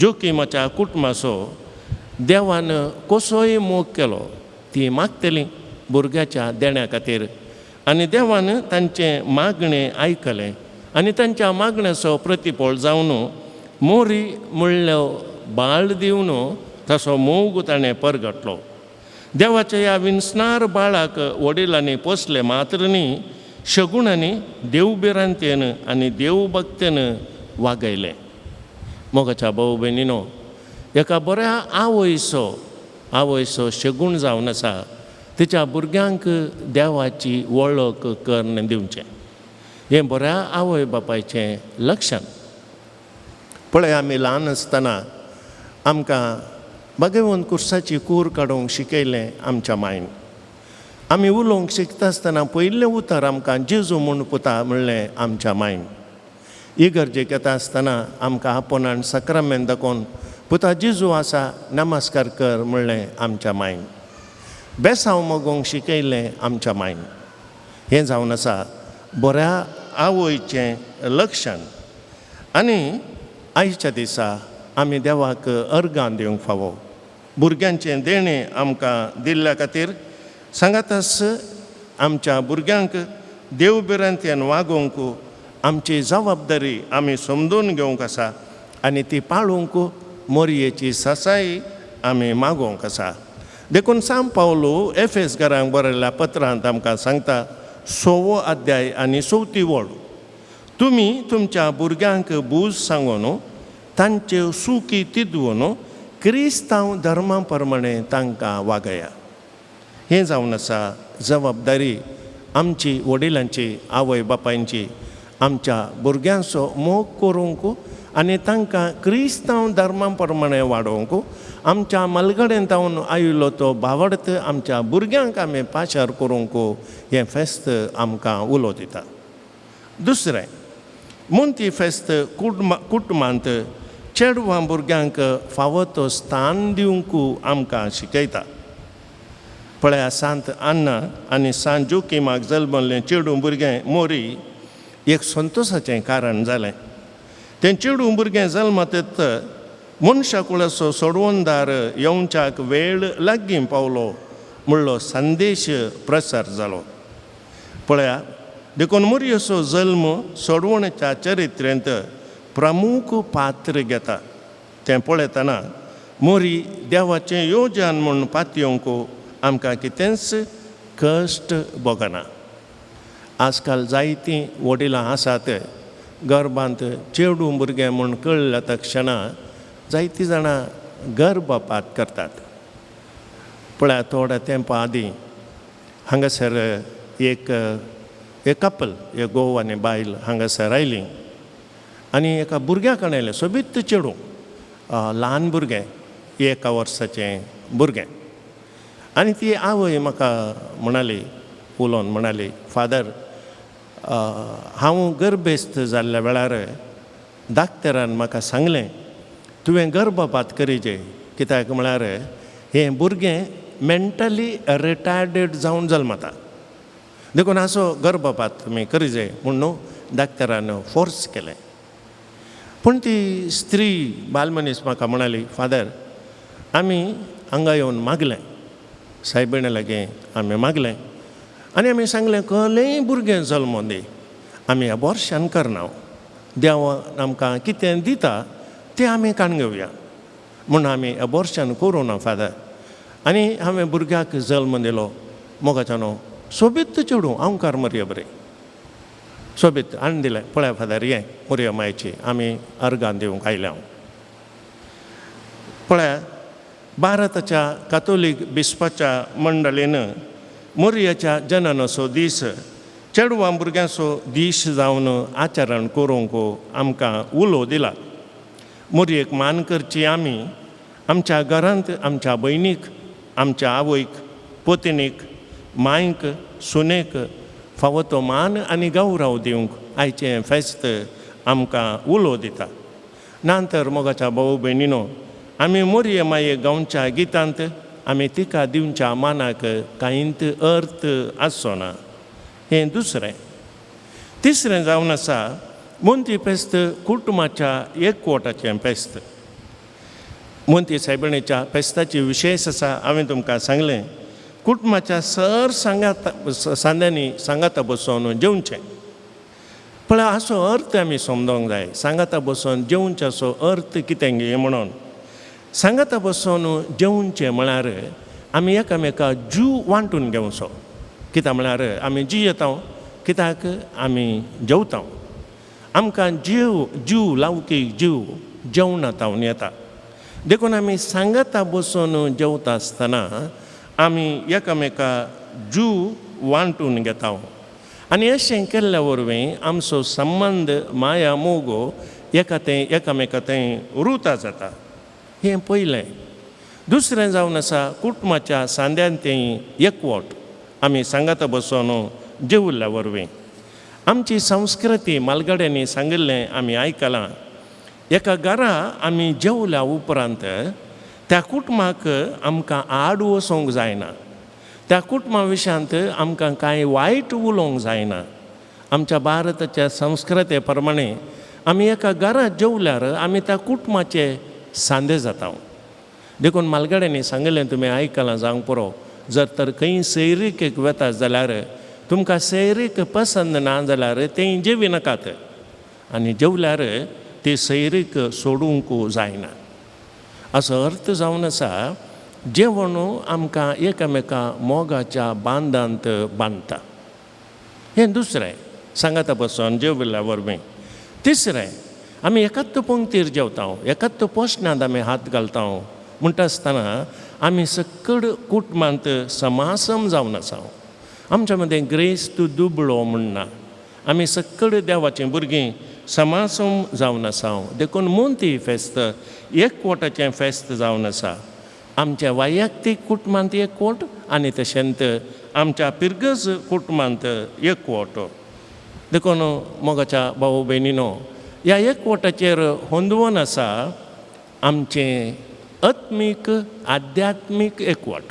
Speaker 3: जोकीमाच्या कुटुंबाचो देवान कसोय मोग केलो, ती मागतली भुरग्याच्या देण्या खातीर आनी देवान तांचें मागणें आयकलें आनी तांच्या मागण्याचो प्रतिफळ जावन मोरी म्हणलो बाळ दिवन तसो मोग ताणें परगटलो. देवाच्या ह्या विंचणार बाळाक वडिलांनी पोसले मात्र न्ही, शगुणांनी देवभिरांतेन आनी देवभक्तेन वागयलें. मोगाच्या भाऊ भयणीनो, एका बऱ्या आवयचो शगूण जावन आसा तिच्या भुरग्यांक देवाची वळख करून दिवचें. हें बऱ्या आवय बापायचें लक्षण. पळय, आमी ल्हान आसतना आमकां भगवंत कुर्साची कूर काडूंक शिकयलें आमच्या मायन. आमी उलोवंक शिकता आसतना पयलें उतर आमकां जेजू म्हूण पुता म्हणलें आमच्या मायन. इगर्जेक येता आसतना आमकां आपोनान साक्रामेंत दाखोवन पुता जेजू आसा नमस्कार कर म्हणलें आमच्या मायन. बेसांव मागोवंक शिकयलें आमच्या मायन. हें जावन आसा बऱ्या आवयचें लक्षण. आनी आयच्या दिसा आमी देवाक अर्गां दिवंक फावो. भुरग्यांचें देणें आमकां दिल्ल्या खातीर सांगाताच आमच्या भुरग्यांक देवभिरांतेन वागोवंक आमची जबाबदारी आमी समजून घेवंक आसा आनी ती पाळूंक मोरयेची सासाय आमी मागोवंक आसा. देखून सांत पावलो एफेस घरांक बरयल्ल्या पत्रांत आमकां सांगता 6वो अध्याय आनी 4थी वळ, तुमी तुमच्या भुरग्यांक बूज सांगून तांच्यो सुकी तिदवून क्रिस्तांव धर्मा प्रमाणे तांकां वागया. हें जावन आसा जबाबदारी आमची वडिलांची आवय बापायंची आमच्या भुरग्यांचो मोग करूंक आनी तांकां क्रिस्तांव धर्मा प्रमाणें वाडोवंक आमच्या मलगडेन तावन आयिल्लो तो भावार्थ आमच्या भुरग्यांक आमी पाशार करूंक हें फेस्त आमकां उलो दिता. दुसरें, मोंती फेस्त कुटुंबांत चेडवां भुरग्यांक फावो तो स्थान दिवंक आमकां शिकयता. पळया, सांत अन्ना आनी सांत जोकीमाक जल्मल्लें चेडूं भुरगें मोरी एक संतोशाचें कारण जालें. तें चेडूं भुरगें जल्मतच मनशा कुळाचो सोडवणदार येवच्याक वेळ लागीं पावलो म्हणलो संदेश प्रसार जालो. पळया, देखून मोरयेचो जल्म सोडवणेच्या चरित्रेंत प्रमुख पात्र घेता. तें पळयतना मोरी देवाचें योजन म्हूण पातयेवंक आमकां कितेंच कश्ट भोगना. आजकाल जायतीं वडिलां आसात गर्भांत चेडूं भुरगें म्हूण कळ्ळ्या तक्षणा जायतीं जाणां गर्भपात करतात. पळया, थोड्या तेंपा आदीं हांगासर एक कपल, एक घोव आनी बायल हांगासर आयलीं आनी एका भुरग्याक आयलें, सोबीत चेडूं, ल्हान भुरगें, 1 वर्साचें भुरगें. आनी ती आवय म्हाका म्हणाली, उलोवन म्हणाली, फादर, हांव गर्भेस्त जाल्ल्या वेळार डाक्टरान म्हाका सांगलें तुवें गर्भपात करीजे, कित्याक म्हळ्यार हें भुरगें मेंटली रिटार्डेड जावन जल्मता, देखून असो गर्भपात तुमी करीजे म्हूण न्हू डाक्टरान फोर्स केलें. पूण ती स्त्री बालमनीस म्हाका म्हणाली, फादर, आमी हांगा येवन मागलें, सायबिणे लागीं आमी मागलें आनी आमी सांगलें कहलेंय भुरगें जल्मोन दी, आमी अबॉर्शन करना, देव आमकां कितें दिता तें आमी काडून घेवया म्हूण आमी अबॉर्शन करूं ना फादर. आनी हांवें भुरग्याक जल्म दिलो, मोगाच्यानो सोबीत चेडूं, अंकार मरया बरें सोबीत हाडून दिलें. पळया फादर, हें मोरया मायची आमी अर्गां दिवंक आयल्या. हांव पळया, भारताच्या कातोलीक बिस्पाच्या मंडळीन मोरयाच्या जननाचो दीस चेडवां भुरग्यांचो दीस जावन आचरण करूंक आमकां उलो दिला. मोरयेक मान करची आमी आमच्या घरांत आमच्या भयणीक, आमच्या आवयक, पत्नीक, मांयक, सुनेक फावो तो मान आनी गौरव दिवंक आयचें फेस्त आमकां उलो दिता. ना तर मोगाच्या भाव भयणीनो, आमी मोरये माये गांवच्या गितांत आमी तिका दिवच्या मानाक कांयच अर्थ आसचो ना. हें दुसरें. तिसरें जावन आसा मोंती फेस्त कुटुंबाच्या एकवटाचें फेस्त. मोंती सायबिणीच्या फेस्ताची विशेश आसा, हांवें तुमकां सांगलें, कुटुंबाच्या सर सांगाता सांद्यांनी सांगाता बसोवन जेवचें. पळय, असो अर्थ आमी समजोंक जाय. सांगाता बसोवन जेवचें असो अर्थ कितें गे म्हणून सांगाता बसोवन जेवचें म्हळ्यार आमी एकामेका जीव वांटून घेवचो. कित्याक म्हळ्यार आमी जियेता, कित्याक आमी जेवता, आमकां जीव जीव लावकी जीव जेवणा तावन येता. देखून आमी सांगाता बसोवन जेवता आसतना आमी एकामेका जीव वांटून घेता आनी अशें केल्ल्या वरवीं आमचो संबंद माया मोगो एका थंय एकामेका थंय रुता जाता. हें पयलें. दुसरें जावन आसा कुटुंबाच्या सांद्यान तें एकवट आमी सांगाता बसोवन जेवल्ल्या वरवीं. आमची संस्कृती मालगड्यांनी सांगिल्लें आमी आयकलां, एका घरा आमी जेवल्या उपरांत त्या कुटुंबाक आमकां आड वचोंक जायना, त्या कुटुंबा विशयांत आमकां कांय वायट उलोवंक जायना. आमच्या भारताच्या संस्कृते प्रमाणे आमी एका घरा जेवल्यार आमी त्या कुटुंबाचे सांदे जाता. देखून मालगड्यांनी सांगिल्लें तुमी आयकलां जावंक पुरो, जर तर खंय सैरीक वता जाल्यार तुमकां सैरीक पसंद ना जाल्यार तें जेवी नाकात आनी जेवल्यार ती सैरीक सोडूंक जायना. असो अर्थ जावन आसा जेवण आमकां एकामेका मोगाच्या बांदांत बांदता. हें दुसरें सांगाता बसून जेवल्या वरवीं. तिसरें, आमी एकाच पंक्तीर जेवता, एकाच पोशणांत आमी हात घालता म्हणटा आसतना आमी सकड कुटुंबांत समासम जावन आसा. आमच्या मदें ग्रेस्त दुबळो म्हणना, आमी सगळे देवाचीं भुरगीं समासम जावन आसा. देखून मोंती फेस्त एकवटाचें फेस्त जावन आसा. आमच्या वैयक्तीक कुटुंबांत एकवट आनी तशेंच आमच्या पिरगज कुटुंबांत एकवट. देखून मोगाच्या भाव भयणीनो, ह्या एकवटाचेर होंदवन आसा आमचें आत्मीक आध्यात्मीक एकवट.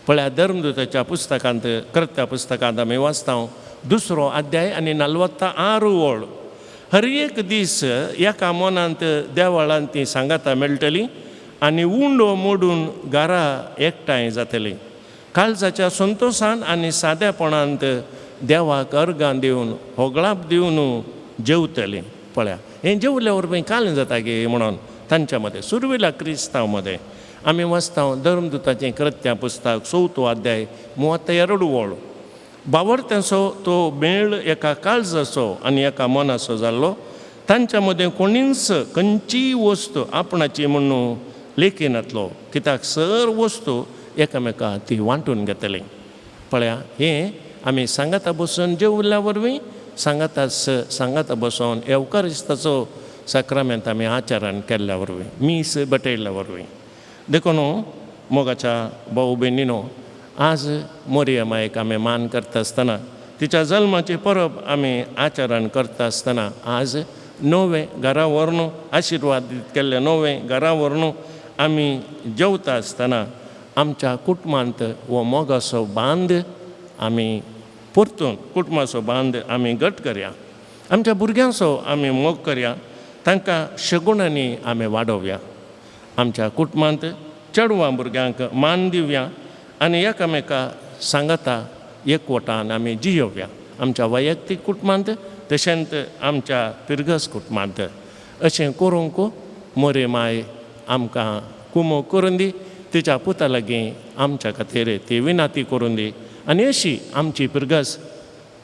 Speaker 3: पळया धर्मदूताच्या पुस्तकांत, कर्त्या पुस्तकांत आमी वाचता 2 अध्याय आनी 46 ओळ. हर एक दीस एका मनांत देवळांत ती सांगाता मेळटली आनी उंडो मोडून घरा एकठांय जातली. काळजाच्या संतोशान आनी सादेपणांत देवाक अर्गां दिवन होगळाप दिवन जेवतली. पळया हें जेवल्या वरवीं काल जाता गे म्हणून तांच्या मदें सुरवेल्या क्रिस्तांव मदें आमी वाचता धर्मदूताचें कृत्यां पुस्तक 4 अध्याय 32 ओळ. बावडत्यांचो तो मेळ एका काळजाचो आनी एका मनाचो जाल्लो. तांच्या मदें कोणीच खंयचीय वस्तू आपणाची म्हणून लेखिनातलो, कित्याक सर वस्तू एकामेका ती वांटून घेतली. पळया हें आमी सांगाता बसून जेवल्या वरवीं, सांगाता सांगाता बसून येवकारिस्ताचो साक्रामेंत आमी आचरण केल्ल्या वरवीं, मीस बटयल्ल्या वरवीं. देखून मोगाच्या भाऊ भयणीनो, आज मोरया मायक आमी मान करता आसतना, तिच्या जल्माची परब आमी आचरण करता आसतना, आज नवें घरा व्हरून आशिर्वाद केल्लें नवें घरा व्हरून आमी जेवता आसतना आमच्या कुटुंबांत हो मोगाचो बांद आमी परतून कुटुंबाचो बांद आमी घट करया. आमच्या भुरग्यांचो आमी मोग करया, तांकां शगुणांनी आमी वाडोवया. आमच्या कुटुंबांत चेडवां भुरग्यांक मान दिवया आनी एकामेका सांगाता एकवटान आमी जियोवया. आमच्या वैयक्तीक कुटुंबांत तशेंच आमच्या पिरगस कुटुंबांत अशें करूंक मोरे माय आमकां कुमो करून दी, तिच्या पुता लागीं आमच्या खातीर ती विनाती करून दी. आनी अशी आमची पिरगस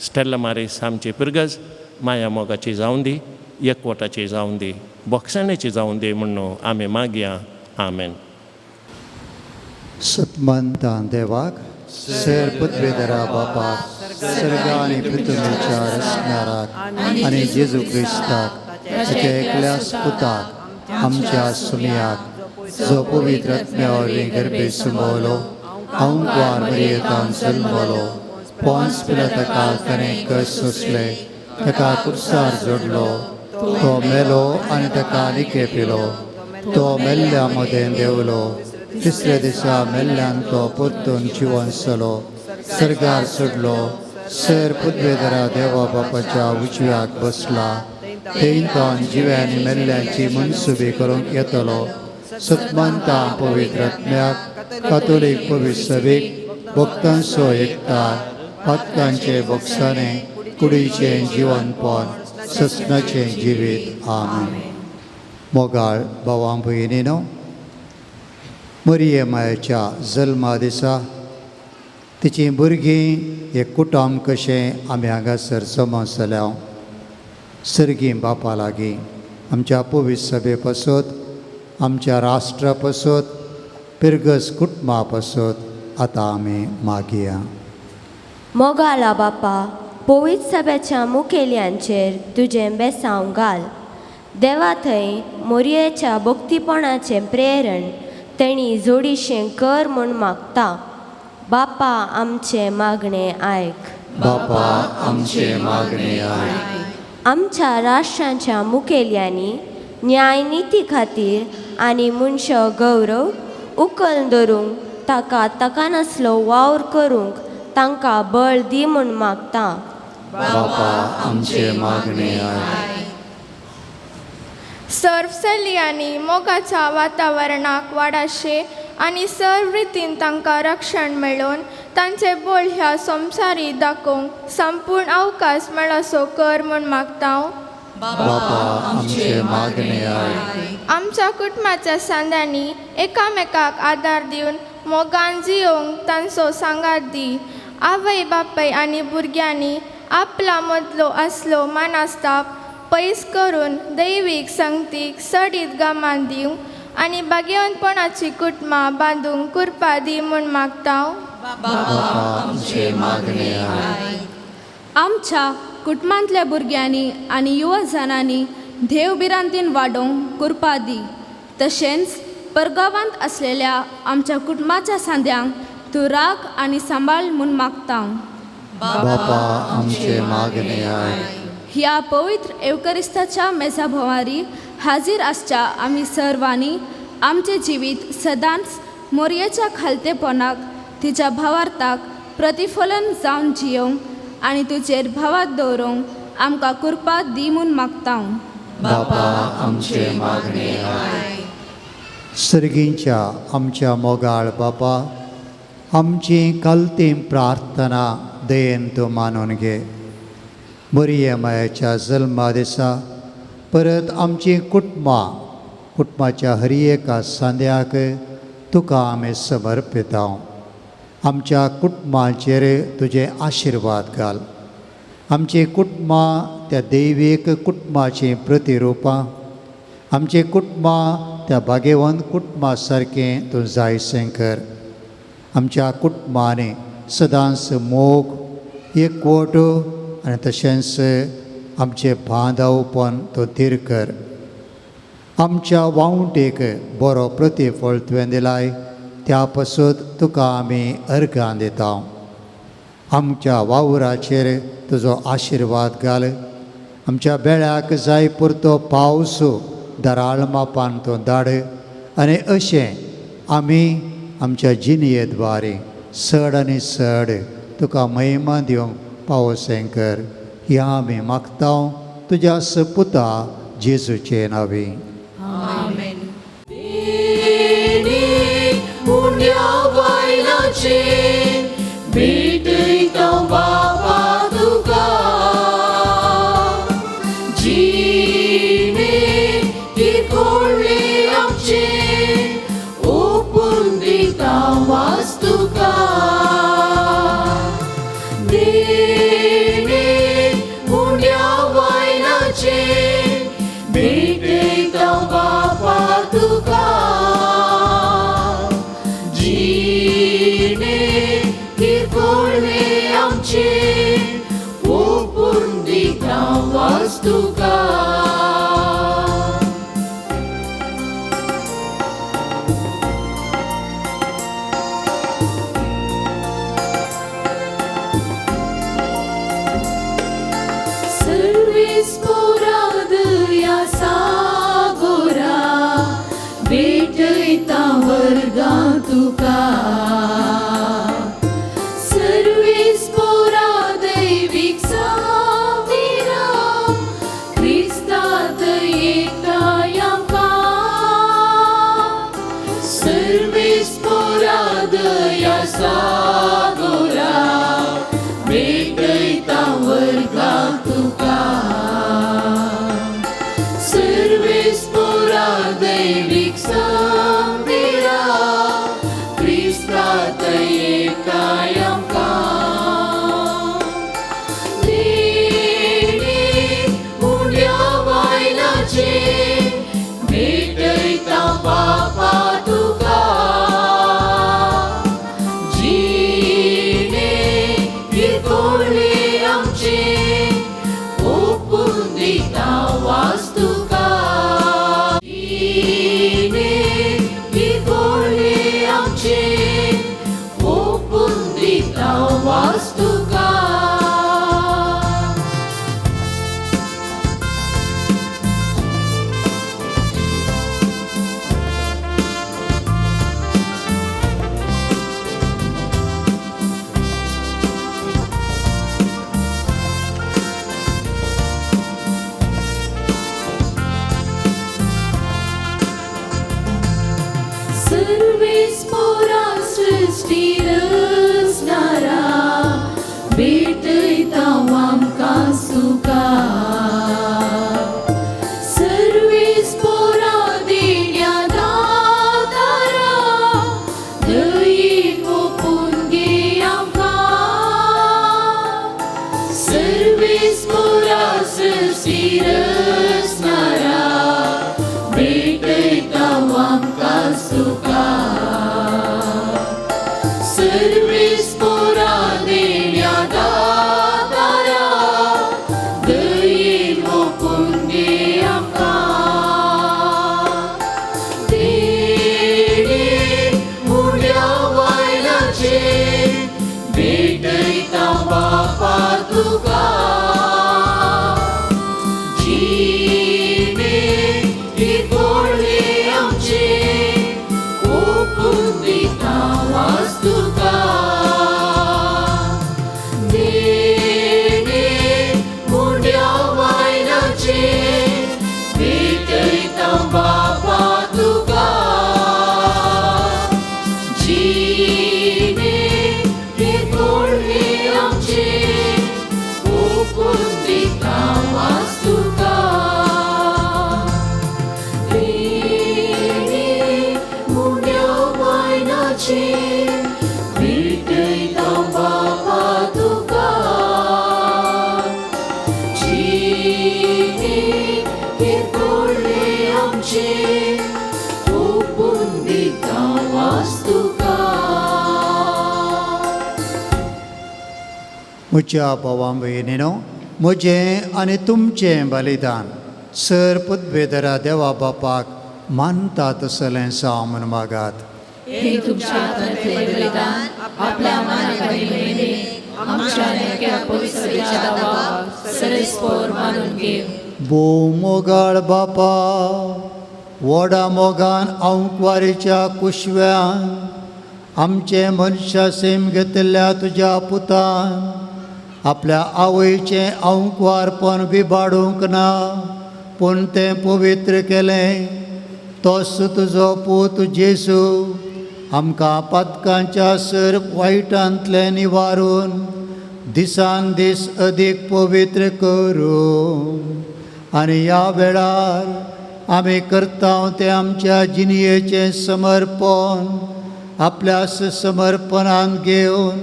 Speaker 3: स्टेल्ला मारीस आमची पिरगस माया मोगाची जावन दी, एकवटाची जावन दी, बोगसाणेची जावन दी म्हणून आमी मागया. आमेन.
Speaker 4: सतमंतान देवाक सर पृथ्वीधरा बापाक सर्ग आनी पृथ्वीच्या रचणाराक आनी जेजू क्रिस्ताक ताच्या एकल्याच पुताक आमच्या सुमयाक जो पवित्र आत्म्या वरवीं गर्भे सुंबवलो, अंकवार मरियेतान जल्मलो, पोन्स पिलाताका ताणें कश्ट सोंसले, ताका कुर्सार जोडलो, तो मेलो आनी ताका निके पिलो, तो मेल्ल्या मदें देंवलो, तिसऱ्या दिसा मेल्ल्यान तो परतून जिवन जालो, सर्गार सोडलो, सर पृथ्वीधरा देवा बापाच्या उजव्याक बसला, थंय जिव्या आनी मेल्ल्यांची मनसुबी करूंक येतलो. सतमंता पवित्र आत्म्याक कातोलीक पवित्र सभेक भक्तांचो एकता, पातकांचे बोगसाणे, कुडीचें जिवनपण, ससनाचें जिवीत. आमेन. मोगाळ भावां भयणीनो, मरिये मायेच्या जल्मा दिसा तिचीं भुरगीं एक कुटुंब कशें आमी हांगासर जमा जाल्या. सर्गीं बापा लागीं आमच्या पवित्र सभे पासत, आमच्या राष्ट्रा पासत, पिरगस कुटुंबा पासत आतां आमी मागया.
Speaker 9: मोगाला बापा, पवित्र सभेच्या मुखेल्यांचेर तुजें बेसांव घाल. देवा थंय मोरयेच्या भक्तीपणाचें प्रेरण तेणी जोडीशें कर म्हूण मागता. बापा आमचें मागणें आयक.
Speaker 4: बापा आमचें मागणें आयक.
Speaker 9: आमच्या राष्ट्रांच्या मुखेल्यांनी न्यायनिती खातीर आनी मनशा गौरव उखल धरूंक ताका ताका नासलो वावर करूंक तांकां बळ दी म्हूण मागता.
Speaker 4: बापा आमचें मागणें आयक.
Speaker 10: सर्व चलयांनी मोगाच्या वातावरणाक वाडाशे आनी सर्व रितीन तांकां रक्षण मेळोवन तांचे बळ ह्या संवसारी दाखोवंक संपूर्ण अवकाश मेळसो कर म्हूण मागता.
Speaker 4: बापा आमचें मागणें आयक.
Speaker 10: आमच्या कुटुंबाच्या सांद्यांनी एकामेकाक आदार दिवन मोगान जियोवंक तांचो सांगात दी. आवय बापाय आनी भुरग्यांनी आपला मदलो आसलो मानास्ताप पयस करून दैवीक संगतीक सडीत गमान दिवंक आनी बागेवनपणाची कुटुंबां बांदूंक कुरपा दी म्हूण मागता.
Speaker 4: बापा आमचे मागणे आयक.
Speaker 6: आमच्या कुटुंबांतल्या भुरग्यांनी आनी युवा जाणांनी देव भिरांतीन वाडोवंक कृपा दी. तशेंच परगांवांत आसलेल्या आमच्या कुटुंबाच्या सांद्यांक तूं राख आनी सांबाळ म्हूण मागता.
Speaker 4: बापा आमचे मागणे आयक.
Speaker 6: ह्या पवित्र एवकरिस्ताच्या मेजा भोंवारी हाजीर आसच्या आमी सर्वांनी आमचें जिवीत सदांच मोरयेच्या खालतेपणाक तिच्या भावार्थाक प्रतिफलन जावन जियोवंक आनी तुजेर भावात दवरूंक आमकां कृपा दी म्हूण मागता.
Speaker 4: बापा आमचे मागणे आयक. सर्गींच्या आमच्या मोगाळ बापा, आमची कलती प्रार्थना दयेन तूं मानून घे. मरिये मायेच्या जल्मा दिसा परत आमची कुटुंबां कुटुंबाच्या हर एका सांद्याक तुका आमी समर्पिता. आमच्या कुटुंबाचेर तुजे आशिर्वाद घाल. आमची कुटुंबां त्या दैवीक कुटुंबाचीं प्रतिरुपां, आमची कुटुंबां त्या भाग्यवंत कुटुंबा सारकें तूं जायसें कर. आमच्या कुटुंबांनी सदांच मोग, एकवट आनी तशेंच आमचें बांदावपण तूं थीर कर. आमच्या वावंटेक बरो प्रतिफळ तुवें दिलाय, त्या पासत तुका आमी अर्गां दिता. आमच्या वावराचेर तुजो आशिर्वाद घाल. आमच्या बेळाक जाय पुरतो पावस दराळ मापान तूं धाड आनी अशें आमी आमच्या जिणये द्वारे चड आनी चड तुका महिमा दिवंक पावसें कर. ह्या आमी मागता तुज्या सपुता जेजूचे नांवी.
Speaker 2: आमेन. उण्या बायलाचे भेटयता बापा तुका, जिणे किरकोळ्ळे आमचे ओपून दिता वास तुका. देणे उण्या बायलाचे भेटयता बापा तुका, जिणे किरकोळ्ळे आमचे ओपून दिता वास तुका. सर्वेस पोरादया सागोरा भेटयता वर्गां तुका. सर्वेस पोरा दैवीक सामिरा क्रिस्तात एकठांय आमकां. सर्वेस पोरा दया सागोरा भेटयता वर्गां तुका. सर्वेस पोरा दैवीक सामिरा क्रिस्तात एकठांय आमकां. देणे उण्या बायलाचे भेटयता बापा तुका, जिणे किरकोळ्ळे आमचे ओपून दिता वास तुका. जिणे किरकोळ्ळे आमचे ओपून दिता वास तुका. सर्वेस पोरा सृश्टी रचणारा भेटयता आमकां सुखा. सर्वेस पोरा देण्या दातारा दयेन ओपून घे आमकां. सर्वेस पोरा सृश्टी रचणारा भेटयता आमकां सुखा. सर्वेस्पोरा देण्या दातारा दयेन ओपून घे आमकां देणे मुड्या वायनाचे भेटयता बापा तुका जिणे किरकोळे आमचे ओपून दिता वास तुका देणे मुड्या वायनाचे भेटयता बापा तुका जिणे किरकोळे आमचे ओपून दिता वास तुका देणे मुड्या वायनाचे भेटयता बापा तुका जिणे किरकोळे आमचे ओपून दिता वास तुका.
Speaker 4: म्हज्या भावां भयणीनो, म्हजें आनी तुमचें बलिदान सर पदवेदरा देवा बापाक मानता तसलें जावं म्हूण मागात.
Speaker 2: हे तुमच्या हातांतलें बलिदान आपल्या मानाक आनी आमच्या नेक्या पवित्रतेच्या दावाक सरेस्पोर मानून घेव.
Speaker 4: भोव मोगाळ बापा, व्हडा मोगान आंकवारीच्या कुशव्यान आमचें मनशा सेम घेतिल्ल्या तुज्या पुतान आपल्या आवयचें आंकवारपण विबाडूंक ना, पूण तें पवित्र केलें. तोच तुजो पूत जेजू आमकां पातकांच्या सर वायटांतलें निवारून दिसान दीस अदीक पवित्र करूं आनी ह्या वेळार आमी करता तें आमच्या जिणयेचें समर्पण आपल्या समर्पणान घेवन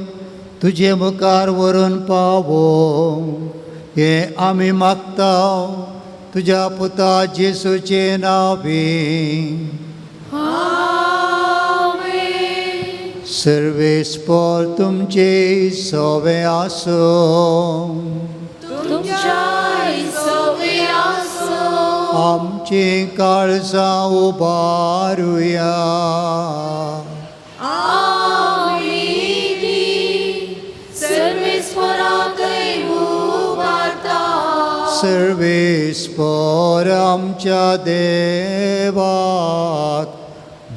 Speaker 4: तुजे मुखार व्हरून पावो हें आमी मागता तुज्या पुता जेसूचे नांवे. सर्वेस्पोर तुमचे सोवे आसूं.
Speaker 2: तुमच्याय सोवे आसूं.
Speaker 4: आमचीं काळजां उबारुया.
Speaker 2: आमी ती सर्वेस्पोराकय उबारता.
Speaker 4: सर्वेस्पोर आमच्या देवाक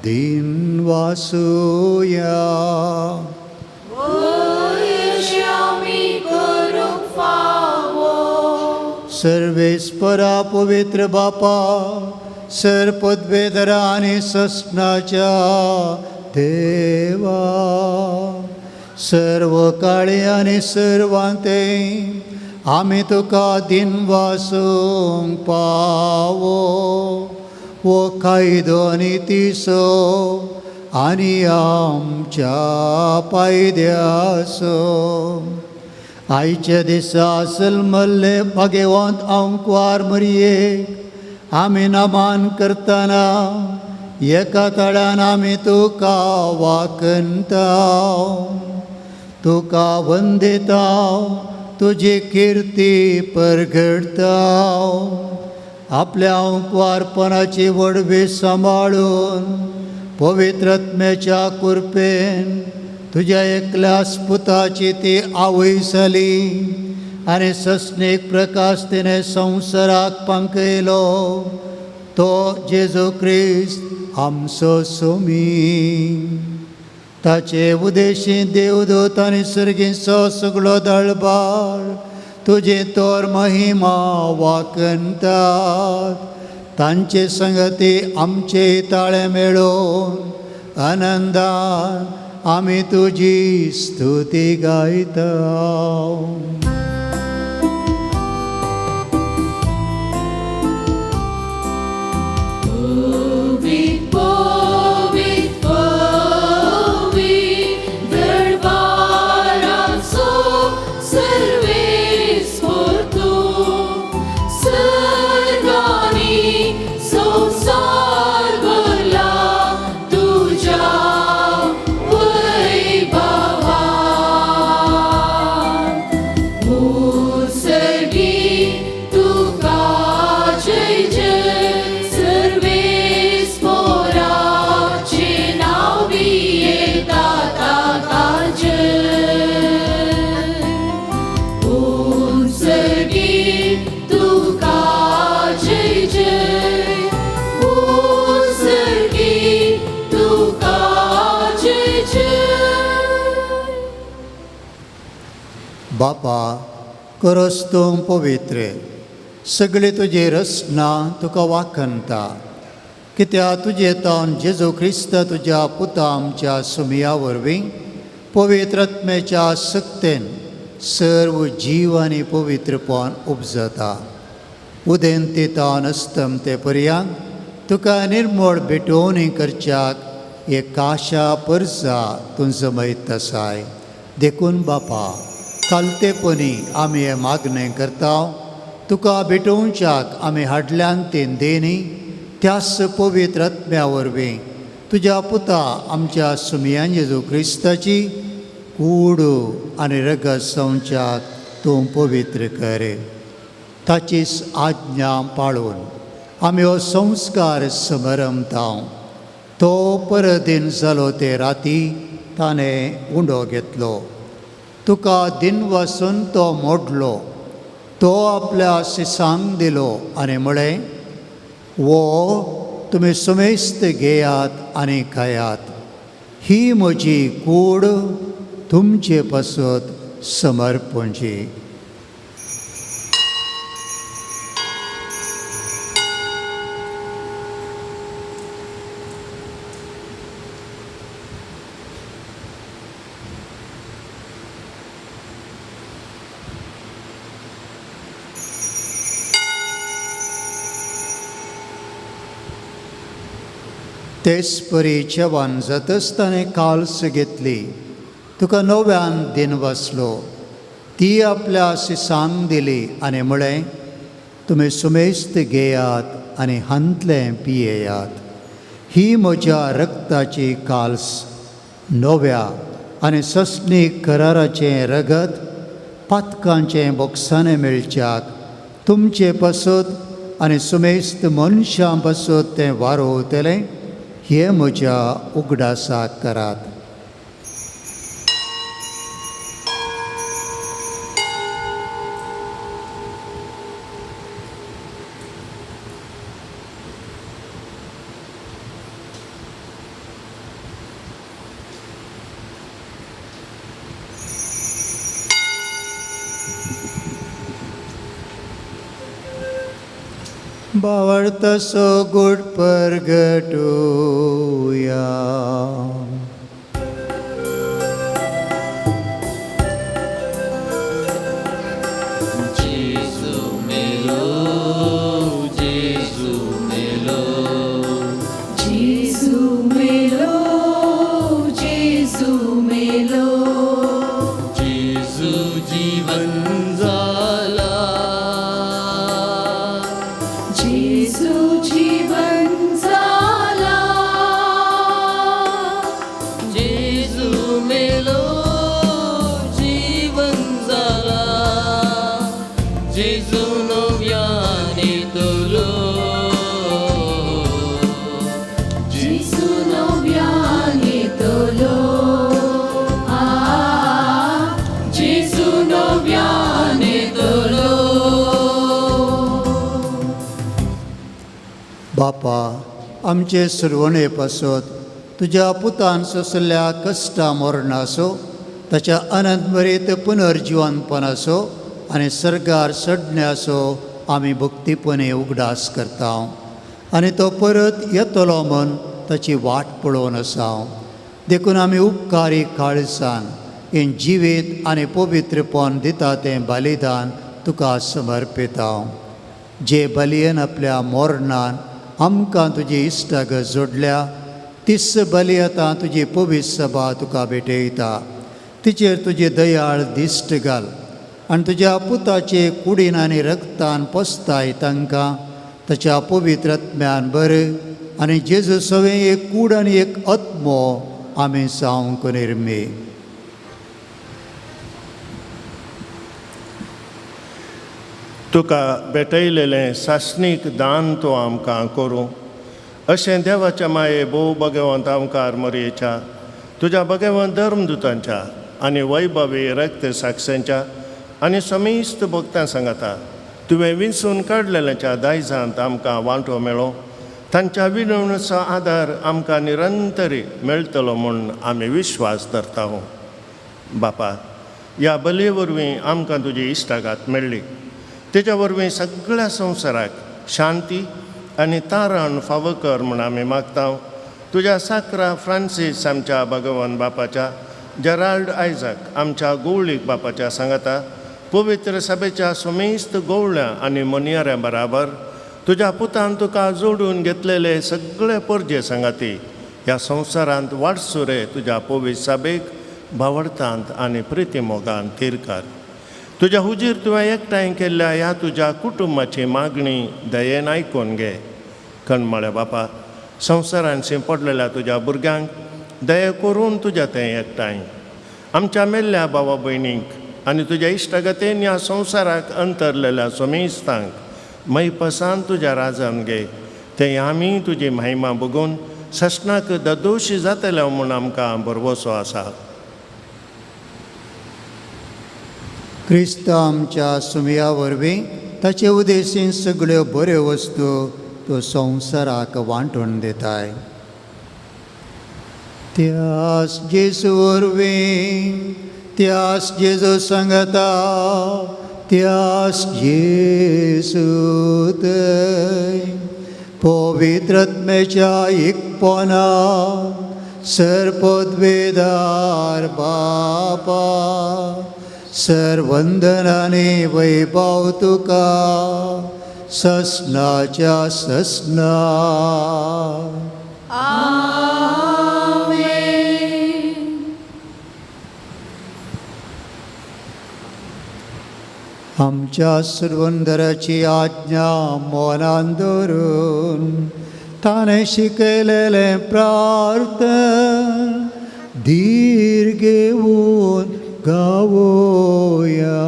Speaker 4: दिन वासुया.
Speaker 2: वयशी आमी करूंक फावो.
Speaker 4: सर्वेस्परा पवित्र बापा, सर पदवेदरा आनी ससनाच्या देवा, सर्व काळी आनी सर्वांते आमी तुका दिन वासूंक पावो. वो कायदो आनी तिसो आनी आमच्या पायद्यासो आयच्या दिसा सलमल्ले भागेवंत आंकवार मरयेक आमी नमान करतना एका तळ्यान आमी तुका वाकंता, तुका वंदिता, तुजी किर्ती परगडता. आपल्या आंकवारपणाची वडवी सांबाळून पवित्रत्म्याच्या कृपेन तुज्या एकल्या पुताची ती आवय जाली आनी सस्नीक प्रकाश तिणें संवसाराक पांकयलो तो जेजू क्रिस्त आमचो सोमी. ताचे उदेशी देवदूत आनी सर्गीचो सगळो दळबार तुजी तोर महिमा वाकंतात. तांचे संगती आमचे ताळे मेळोवन आनंदान आमी तुजी स्तुती गायता.
Speaker 2: संसार भरला तुझ्या वैभवान.
Speaker 4: बापा, करस तूं पवित्र, सगळी तुजी रचना तुका वाखणता, कित्याक तुजे तावन जेजू क्रिस्त तुज्या पुता आमच्या सुमया वरवीं पवित्र आत्म्याच्या सक्तेन सर्व जीव आनी पवित्रपण उपजता. उदेंती तावन अस्तमते पर्यंत तुका निर्मळ भेटवणी करच्याक एक आशा परजा तूं जमयत आसाय. देखून बापा, कालतेपणी आमी हें मागणें करता, तुका भेटोवच्याक आमी हाडल्यान तीन देणी त्यास पवित्र आत्म्या वरवीं तुज्या पुता आमच्या सुमयान जेजू क्रिस्ताची कूड आनी रगत संवच्याक तूं पवित्र कर. ताचीच आज्ञा पाळून आमी हो संस्कार समरमता. तो परदीन जालो ते राती ताणें उंडो घेतलो, तुका दिन वासून तो मोडलो, तो आपल्या सिसांक दिलो आनी म्हळें, वो तुमी सुमेस्त घेयात आनी खायात, ही म्हजी कूड तुमचे पासत समर्पणची. तेच परी जेवण जातच ताणें काल्स घेतली, तुका नव्यान दिन बसलो, ती आपल्या सिसांक दिली आनी म्हळें, तुमी सुमेस्त घेयात आनी हांतलें पियेयात, ही म्हज्या रक्ताची काल्स, नव्या आनी सस्नीक कराराचें रगत पातकांचें बोक्साणें मेळच्याक तुमचे पासत आनी सुमेस्त मनशां पासत तें वारोवतलें, हे म्हज्या उगडासाक करात. भावार्थाचो गूढ परगटुया.
Speaker 11: जेजू मेलो, जेजू मेलो,
Speaker 2: जेजू मेलो, जेजू मेलो,
Speaker 11: जेजू जीवन जाला,
Speaker 2: जेजू जीवन जाला,
Speaker 11: जेजू मेलो जीवन जाला, जेजू नव्यान येतलो,
Speaker 2: जेजू नव्यान येतलो, आ जेजू नव्यान येतलो.
Speaker 4: बापा, आमचे सुरवणे पासत तुज्या पुतान सोंसल्या कश्टा मरणाचो, ताच्या अनंत पुनर्जिवनपणाचो आनी सर्गार सडण्याचो आमी भक्तीपणे उगडास करता आनी तो परत येतलो म्हूण ताची वाट पळोवन आसा. देखून आमी उपकारी काळसान हें जिवीत आनी पवित्रपण दिता तें बलिदान तुका समर्पिता, जे बलयेन आपल्या मरणान आमकां तुजी इश्टागत जोडल्या, तीस बली आतां तुजी पवित्र सभा तुका भेटयता. तिचेर तुजी दयाळ दिश्ट घाल आनी तुज्या पुताचे कुडीन आनी रक्तान पोसताय तांकां ताच्या पवित्र आत्म्यान बरें आनी जेजू सवें एक कूड आनी एक आत्मो आमी जावंक निर्मी.
Speaker 3: तुका भेटयलेलें सासणीक दान तूं आमकां करूं अशें देवाच्या माये भोव भगवंत आमकार मोरयेच्या तुज्या भगवंत धर्मदुतांच्या आनी वैभवी रक्त साक्षांच्या आनी समेस्त भक्तां सांगता तुवें विंचून काडलेल्याच्या दायजांत आमकां वांटो मेळो, तांच्या विनवणीचो आदार आमकां निरंतरी मेळटलो म्हूण आमी विश्वास धरता. बापा, ह्या बलये वरवीं आमकां तुजी इश्टागात मेळ्ळी. तेच्या वरवीं सगळ्या संवसाराक शांती आनी तारण फावो कर म्हूण आमी मागता. तुज्या साक्रा फ्रांसीस आमच्या भगवान बापाच्या, जेराल्ड आयजक आमच्या गोवळीक बापाच्या सांगाता, पवित्र सभेच्या सुमेस्त गोवळ्या आनी मोनयाऱ्या बराबर तुज्या पुतान तुका जोडून घेतलेले सगळे परजे सांगाती ह्या संवसारांत वाटसुरे तुज्या पवित्र सभेक भावडतांत आनी प्रितीमोगान थिरकार. तुज्या हुजीर तुवें एकठांय केल्ल्या ह्या तुज्या कुटुंबाची मागणी दयेन आयकून घे. कणमळ्या बापा, संवसारान शिंपडलेल्या तुज्या भुरग्यांक दया करून तुज्या थंय एकठांय आमच्या मेल्ल्या भावा भयणींक आनी तुज्या इश्टागतीन ह्या संवसाराक अंतरलेल्या सोमेस्तांक मैपसान तुज्या राजान घे. ते आमी तुजी महिमा बघून ससनाक ददोशी जातले म्हूण आमकां भरवसो आसा.
Speaker 4: क्रिस्त आमच्या सुमया वरवीं ताचे उदेशीन सगळ्यो बऱ्यो वस्तू तो संवसाराक वांटून दिताय. त्यास जेजू वरवीं, त्यास जेजू सांगता, त्यास जेजू थंय पवित्रत्मेच्या एकपणा सर्पद्वेदार बापा सर्वंदनाने वैभव तुका ससनाच्या ससना.
Speaker 2: आमेन.
Speaker 4: आमच्या सुरवंदराची आज्ञा मनान धरून ताणें शिकयलेलें प्रार्थन धीर घेवन गावोया.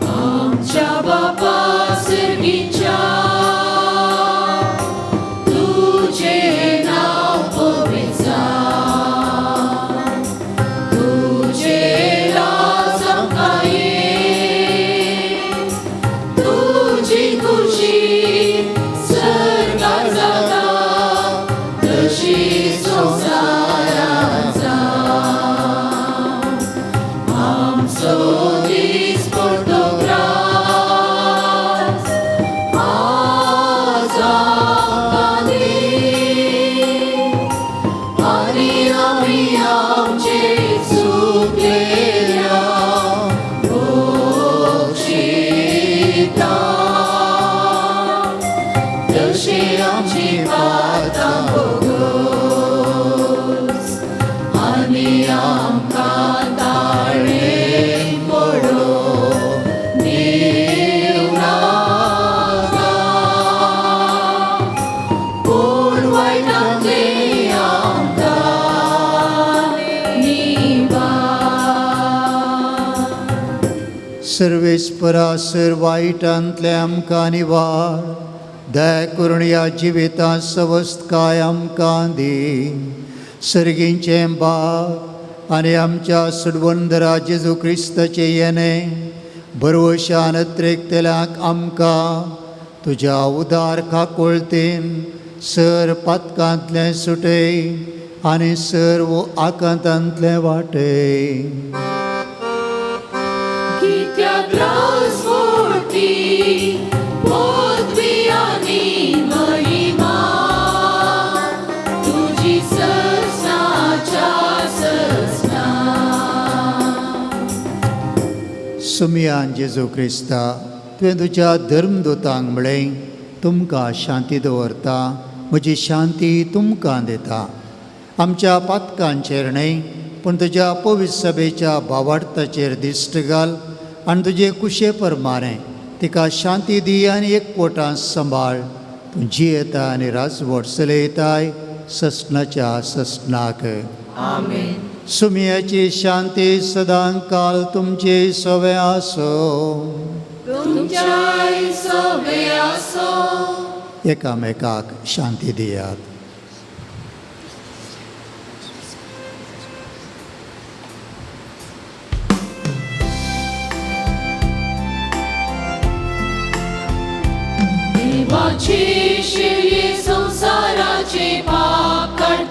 Speaker 2: आमच्या बापा सर्गीच्या, तुझे नाव पवित्र जावं, तुझे राज आमकां ये, तुजी खुशी स्वर्गार जाता तशी संवसारांत जावं. आमचो दीस पडतो ग्रास आज आमकां दी, आनी आमी आमचे चुकलेल्या बक्षिता, तशी आमची पातां भोगोस, आनी आमकां ताळेन पडोवं दिवं नाका, पूण वायटांतलें आमकां निवार.
Speaker 4: सर्वेस्परा सर वायटांतलें आमकां निवार, दया करून ह्या जिवितांत सवस्तकाय आमकां दी. सर्गींचें बाप आनी आमच्या सुडवंदरा जेजू क्रिस्ताचें येणें भरवशान अत्रेकतल्यांक आमकां तुज्या उदार काकुळतेन सर पातकांतलें सुटय आनी सर्व आकांतांतलें वाटय.
Speaker 2: कित्याक राजवटी पदवी आनी महिमा तुजी ससनाच्या ससना.
Speaker 4: सुमयान जेजू क्रिस्ता, तुवें तुज्या धर्मदूतांक म्हळें, तुमकां शांती दवरता, म्हजी शांती तुमकां दिता. आमच्या पातकांचेर न्हय पूण तुज्या पवित्र सभेच्या भावार्थाचेर दिश्ट घाल आनी तुजे कुशे प्रमाणें तिका शांती दी आनी एकवटान सांबाळ. तूं जियेता आनी राजवट चलयताय ससनाच्या ससनाक.
Speaker 2: आमेन.
Speaker 4: सुमयाची शांती सदां काल तुमचे सवे आसो.
Speaker 2: तुमच्याय सवे आसो.
Speaker 4: एकामेकाक शांती दियात.
Speaker 2: देवाची शिरये संवसाराचे पाप काडटा.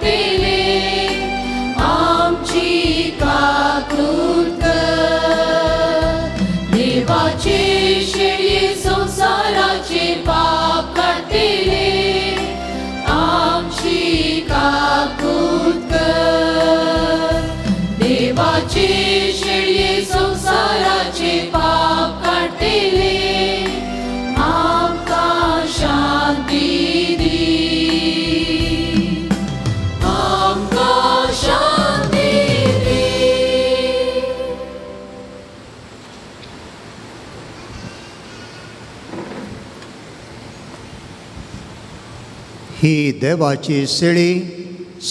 Speaker 4: ही देवाची शेळी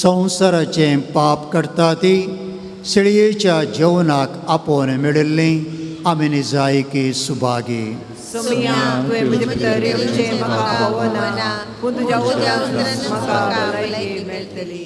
Speaker 4: संवसाराचें पाप करता ती शेळयेच्या जेवणाक आपोवन मेळिल्ली आमी निजायकी सुभागी.
Speaker 12: सोम्या तुवें म्हजे भितर येवचें म्हाका फावना, पूण तुज्या उतरान म्हाका भलायकी मेळटली.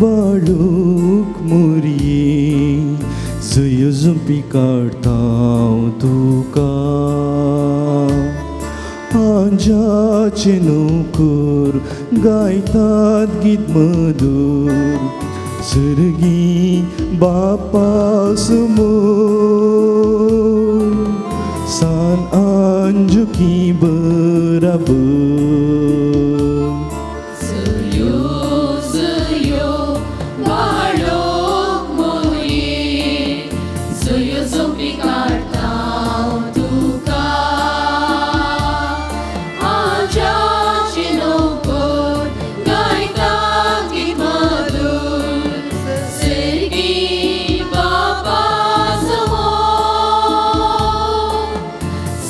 Speaker 11: बाळूक मुरये जुयो जुंपी काडटा तुका आंजाचे नोकर गायतात गीत मधुर सर्गी बापा समोर सान आंजुकी बराबर.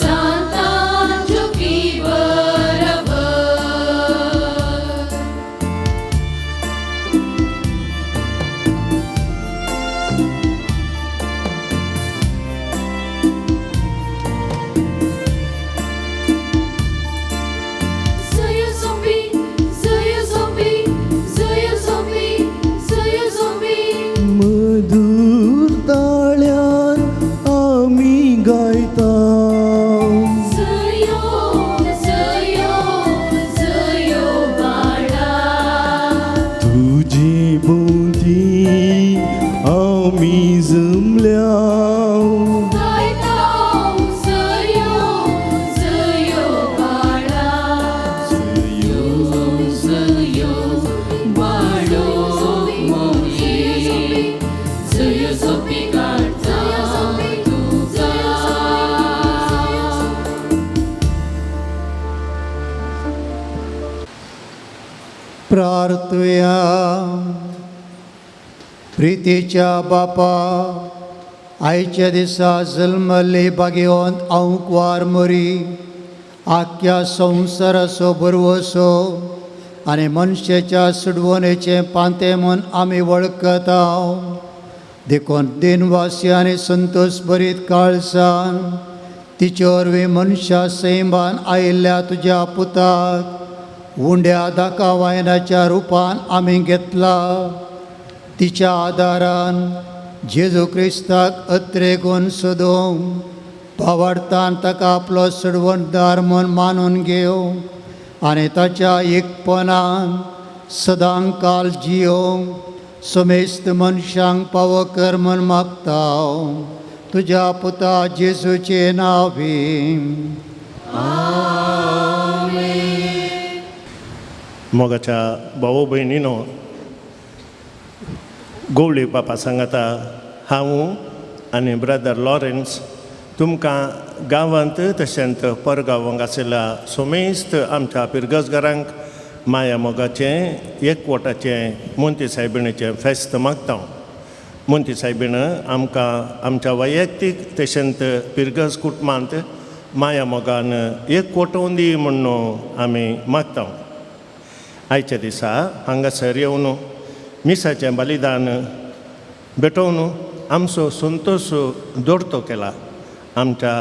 Speaker 2: Santa Juki Barabas.
Speaker 4: प्रार्थुया. प्रितीच्या बापा, आयच्या दिसा जल्मल्ली भाग्यवंत आंकवार मोरी आख्या संवसाराचो भरवसो आनी मनशाच्या सुडवणेचें पांतें म्हूण आमी वळखता. देखून दिनवासी आनी संतोश भरीत काळसान तिचे वरवीं मनशा सैमान आयिल्ल्या तुज्या पुताक उंड्या दाका वायनाच्या रुपान आमी घेतला. तिच्या आदारान जेजू क्रिस्ताक अत्रेगून सोदूंक भावार्थान ताका आपलो सोडवणदार म्हूण मानून घेवंक आनी ताच्या एकपणान सदां काल जियोवंक समेस्त मनशांक पावो कर म्हूण मागता तुज्या पुता जेजूचे नांवी.
Speaker 3: मोगाच्या भाव भयणीनो, गोवळी बापा सांगता हांव आनी ब्रदर लॉरेन्स तुमकां गांवांत तशेंच परगांवांक आशिल्ल्या सोमेस्त आमच्या पिरगजगारांक माया मोगाचें एकवटाचें मोंती सायबिणीचें फेस्त मागता. मोंती सायबीण आमकां आमच्या वैयक्तीक तशेंच पिरगज कुटुंबांत माया मोगान एकवटोवन दी म्हूण आमी मागता. आयच्या दिसा हांगासर येवन मिसाचें बलिदान भेटोवन आमचो संतोश दोडतो केला आमच्या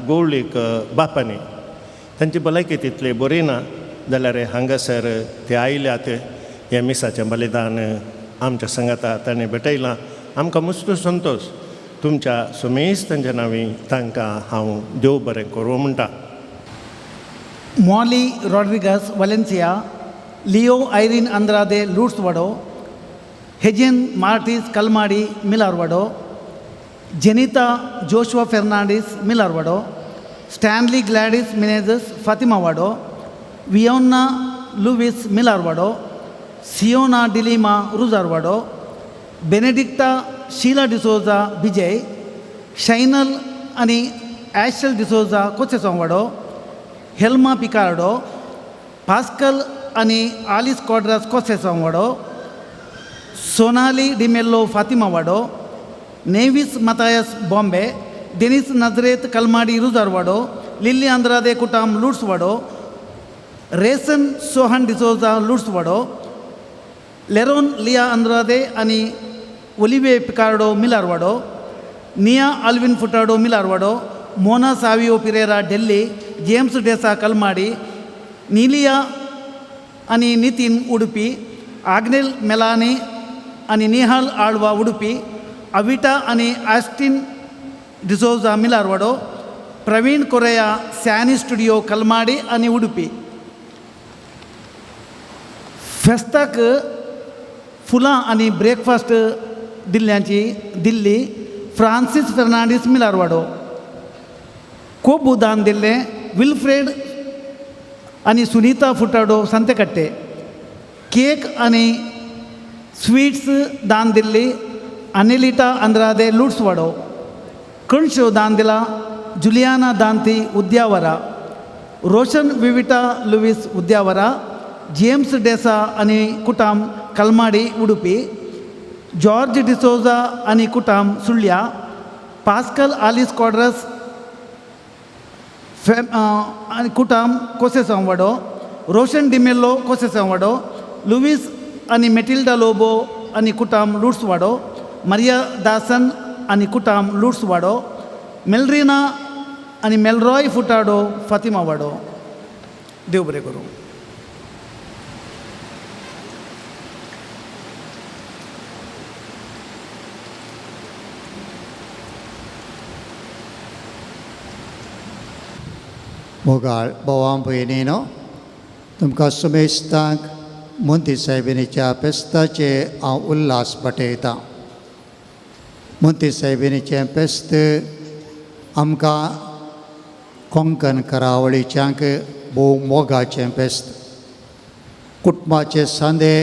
Speaker 3: गोवळीक बापांनी. तांची भलायकी तितली बरी ना जाल्यार हांगासर ते आयल्यात हें मिसाचें बलिदान आमच्या सांगाता ताणें भेटयलां. आमकां मस्त संतोश. तुमच्या सुमेस तांच्या नांवी तांकां हांव देव बरें करूं म्हणटा.
Speaker 13: Molly Rodrigues Valencia, Leo Irene Andrade Lurdsvado, Hejen Martis Kalmadi Milarvado, Jenita Joshua Fernandes Milarvado, Stanley Gladys Menezes Fatimavado, Vionna Luis Milarvado, Siona D'Lima Ruzarvado, Benedicta Sheila D'Souza Vijay, Shinal आनी Ashel D'Souza Kochesongvado, Helma Picardo, Pascal आनी Alice Quadras Kochesongvado, Sonali D'Mello Fatimavado, Nevis Mathias Bombay, Denis Nazareth Kalmadi Ruzarvado, Lily Andrade Kutam Lurdsvado, Resan Sohan D'Souza Lurdsvado, Leron Lia Andrade आनी Olive Picardo Milarvado, Nia Alvin Furtado Milarvado, Mona Savio Pereira Delhi, James D'Sa Kalmadi, Neeliya आनी Nitin Udupi, Agnel Melanie आनी निहाल आळवा उडुपी, अविटा आनी Austin D'Souza Milarvado, Praveen Correa Sani studio Kalmadi आनी उडुपी. फेस्ताक फुलां आनी breakfast दिल्ल्यांची दिल्ली Francis Fernandes मिलारवाडो. कोबू दान दिल्लें विल्फ्रेड आनी सुनीता फुटाडो सांतेकट्टे. केक आनी स्वीट्स दान दिल्ली अनिलिटा अंद्रादे लुट्सवाडो. कणशो दान दिला जुलियाना दांती उद्यावरा, रोशन विविटा लुवीस उद्यावरा, जेम्स डेसा आनी कुटाम कलमाडी उडुपी, जॉर्ज डिसोजा आनी कुटाम सुळ्या, पास्कल आलिस क्वाड्रस आनी कुटाम कोसेसांवाडो, रोशन डिमेल्लो कोसेसांवाडो, लुवीस आनी मेटिल्डा लोबो आनी कुटाम लुट्सवाडो, मरिया दासन आनी कुटाम लुट्सवाडो, मेलरिना आनी मेलरॉय फुटाडो फातिमावाडो. देव बरें करूं.
Speaker 4: मोगाळ भावां भयणीनो, तुमकां सुमेस्तांक मोंती सायबिणीच्या फेस्ताचे हांव उल्हास पाठयतां. मोंती सायबिणीचें फेस्त आमकां कोंकण करावळीच्यांक भोव मोगाचें फेस्त. कुटुंबाचे सांदे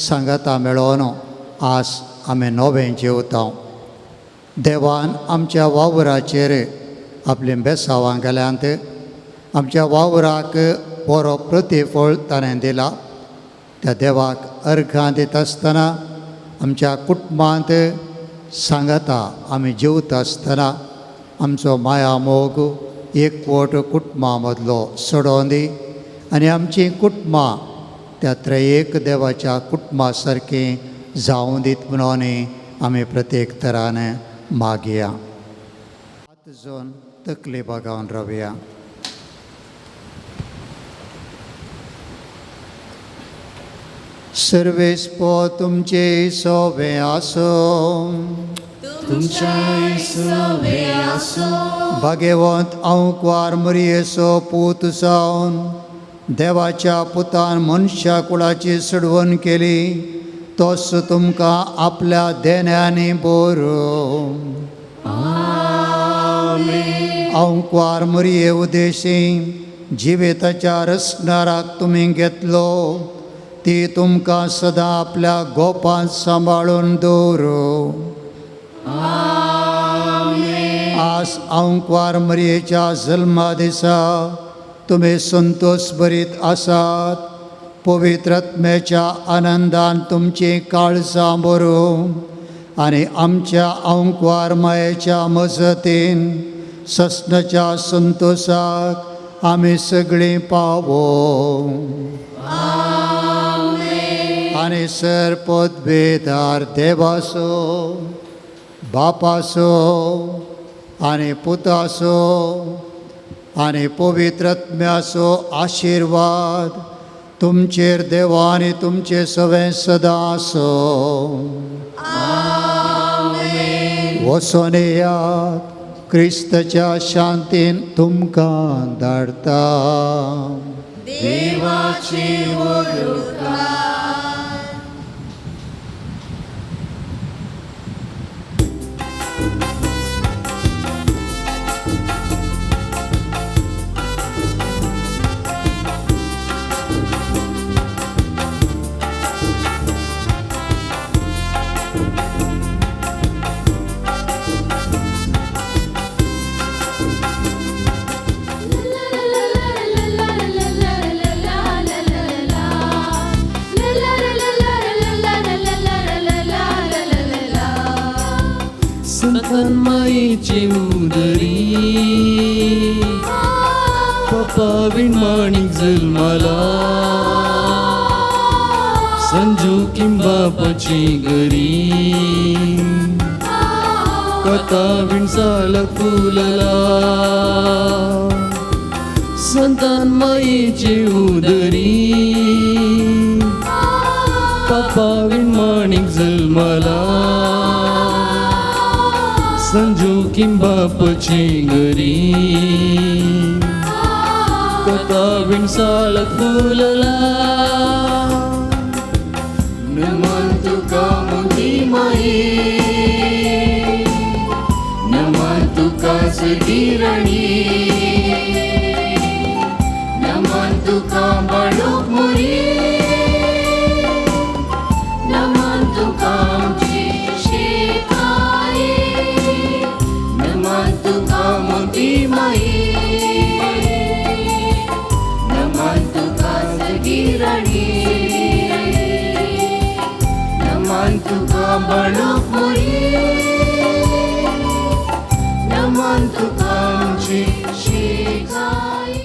Speaker 4: सांगाता मेळोवन आज आमी नवें जेवता. देवान आमच्या वावराचेर आपलीं बेसांवां घाल्यांत. आमच्या वावराक बरो प्रतिफळ ताणें दिला. त्या देवाक अर्घां दिता आसतना आमच्या कुटुंबांत सांगाता आमी जेवता आसतना आमचो माया मोग एकवट कुटुंबां मदलो सोडोवन दी आनी आमचीं कुटुंबां त्या त्रयेक देवाच्या कुटुंबा सारकीं जावं दीत म्हणून आमी प्रत्येक तरान मागया. हात जोन तकली बागावन रावया. सर्वेस्पो तुमचे सोवे आसो
Speaker 11: तुमच्याय सोवे आसो.
Speaker 4: भाग्यवंत अंकवार मुरयेचो पूत जावन देवाच्या पुतान मनशा कुळाची सोडवण केली तोच तुमकां आपल्या देण्यांनी बरो. अंकवार मुरये उदेशी जिविताच्या रसणाराक तुमी घेतलो ती तुमकां सदां आपल्या गोपांत सांबाळून दवरूं. आज अंकवार मरयेच्या जल्मा दिसा तुमी संतोष भरीत आसात. पवित्र आत्म्याच्या आनंदान तुमचीं काळजां भरूं आनी आमच्या अंकवार मायेच्या मजतीन ससनाच्या संतोषाक आमी सगळीं पावो. आनी सर पदवेदार देवासो बापासो आनी पुतासो आनी पवित्र आत्म्याचो आशिर्वाद तुमचेर देवा आनी तुमचे सवें सदां आसो. वचोन येयात क्रिस्ताच्या शांतीन तुमकां धाडटा.
Speaker 7: देवाचे उपकार.
Speaker 11: मायेची उदरी पप्पा विणमाणीक जल्माला संजू किंबापाची घरी कथा विणसाला फुलला संतान मायेची उदरी पप्पा विणमाणीक जल्माला संजू किंबापची घरी कथा विणसाला फुलला. नमन तुका मुदी माई नमन तुका सगिरणी नमन तुका बाळूक मुरी नमन तुका आमची शेताई नमन तुका मोती माई नमन तुका सगिरणी नमन तुका बाळूक मुरी नमन तुका आमची शेताई.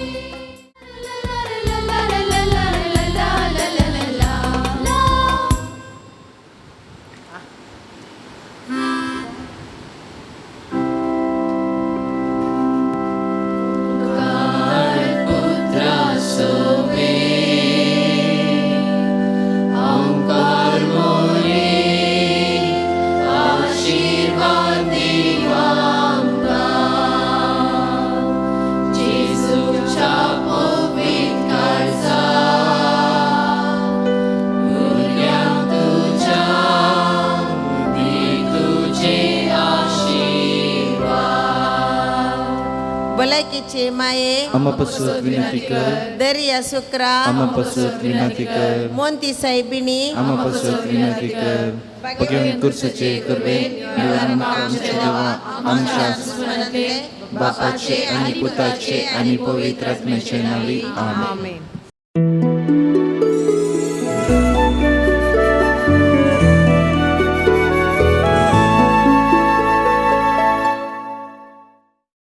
Speaker 7: भलायकीची माये
Speaker 11: आमा पासत विनंती कर.
Speaker 7: दर्या सुक्रा
Speaker 11: आमा पासत विनंती कर.
Speaker 7: मोंती सायबिणी
Speaker 11: आमा पासत विनंती कर. भगवान कुर्साचे करवे देवान आमच्या देवा आमच्या बापाचे आनी पुताचे आनी पवित्र आत्म्याचे नांवी आमेन.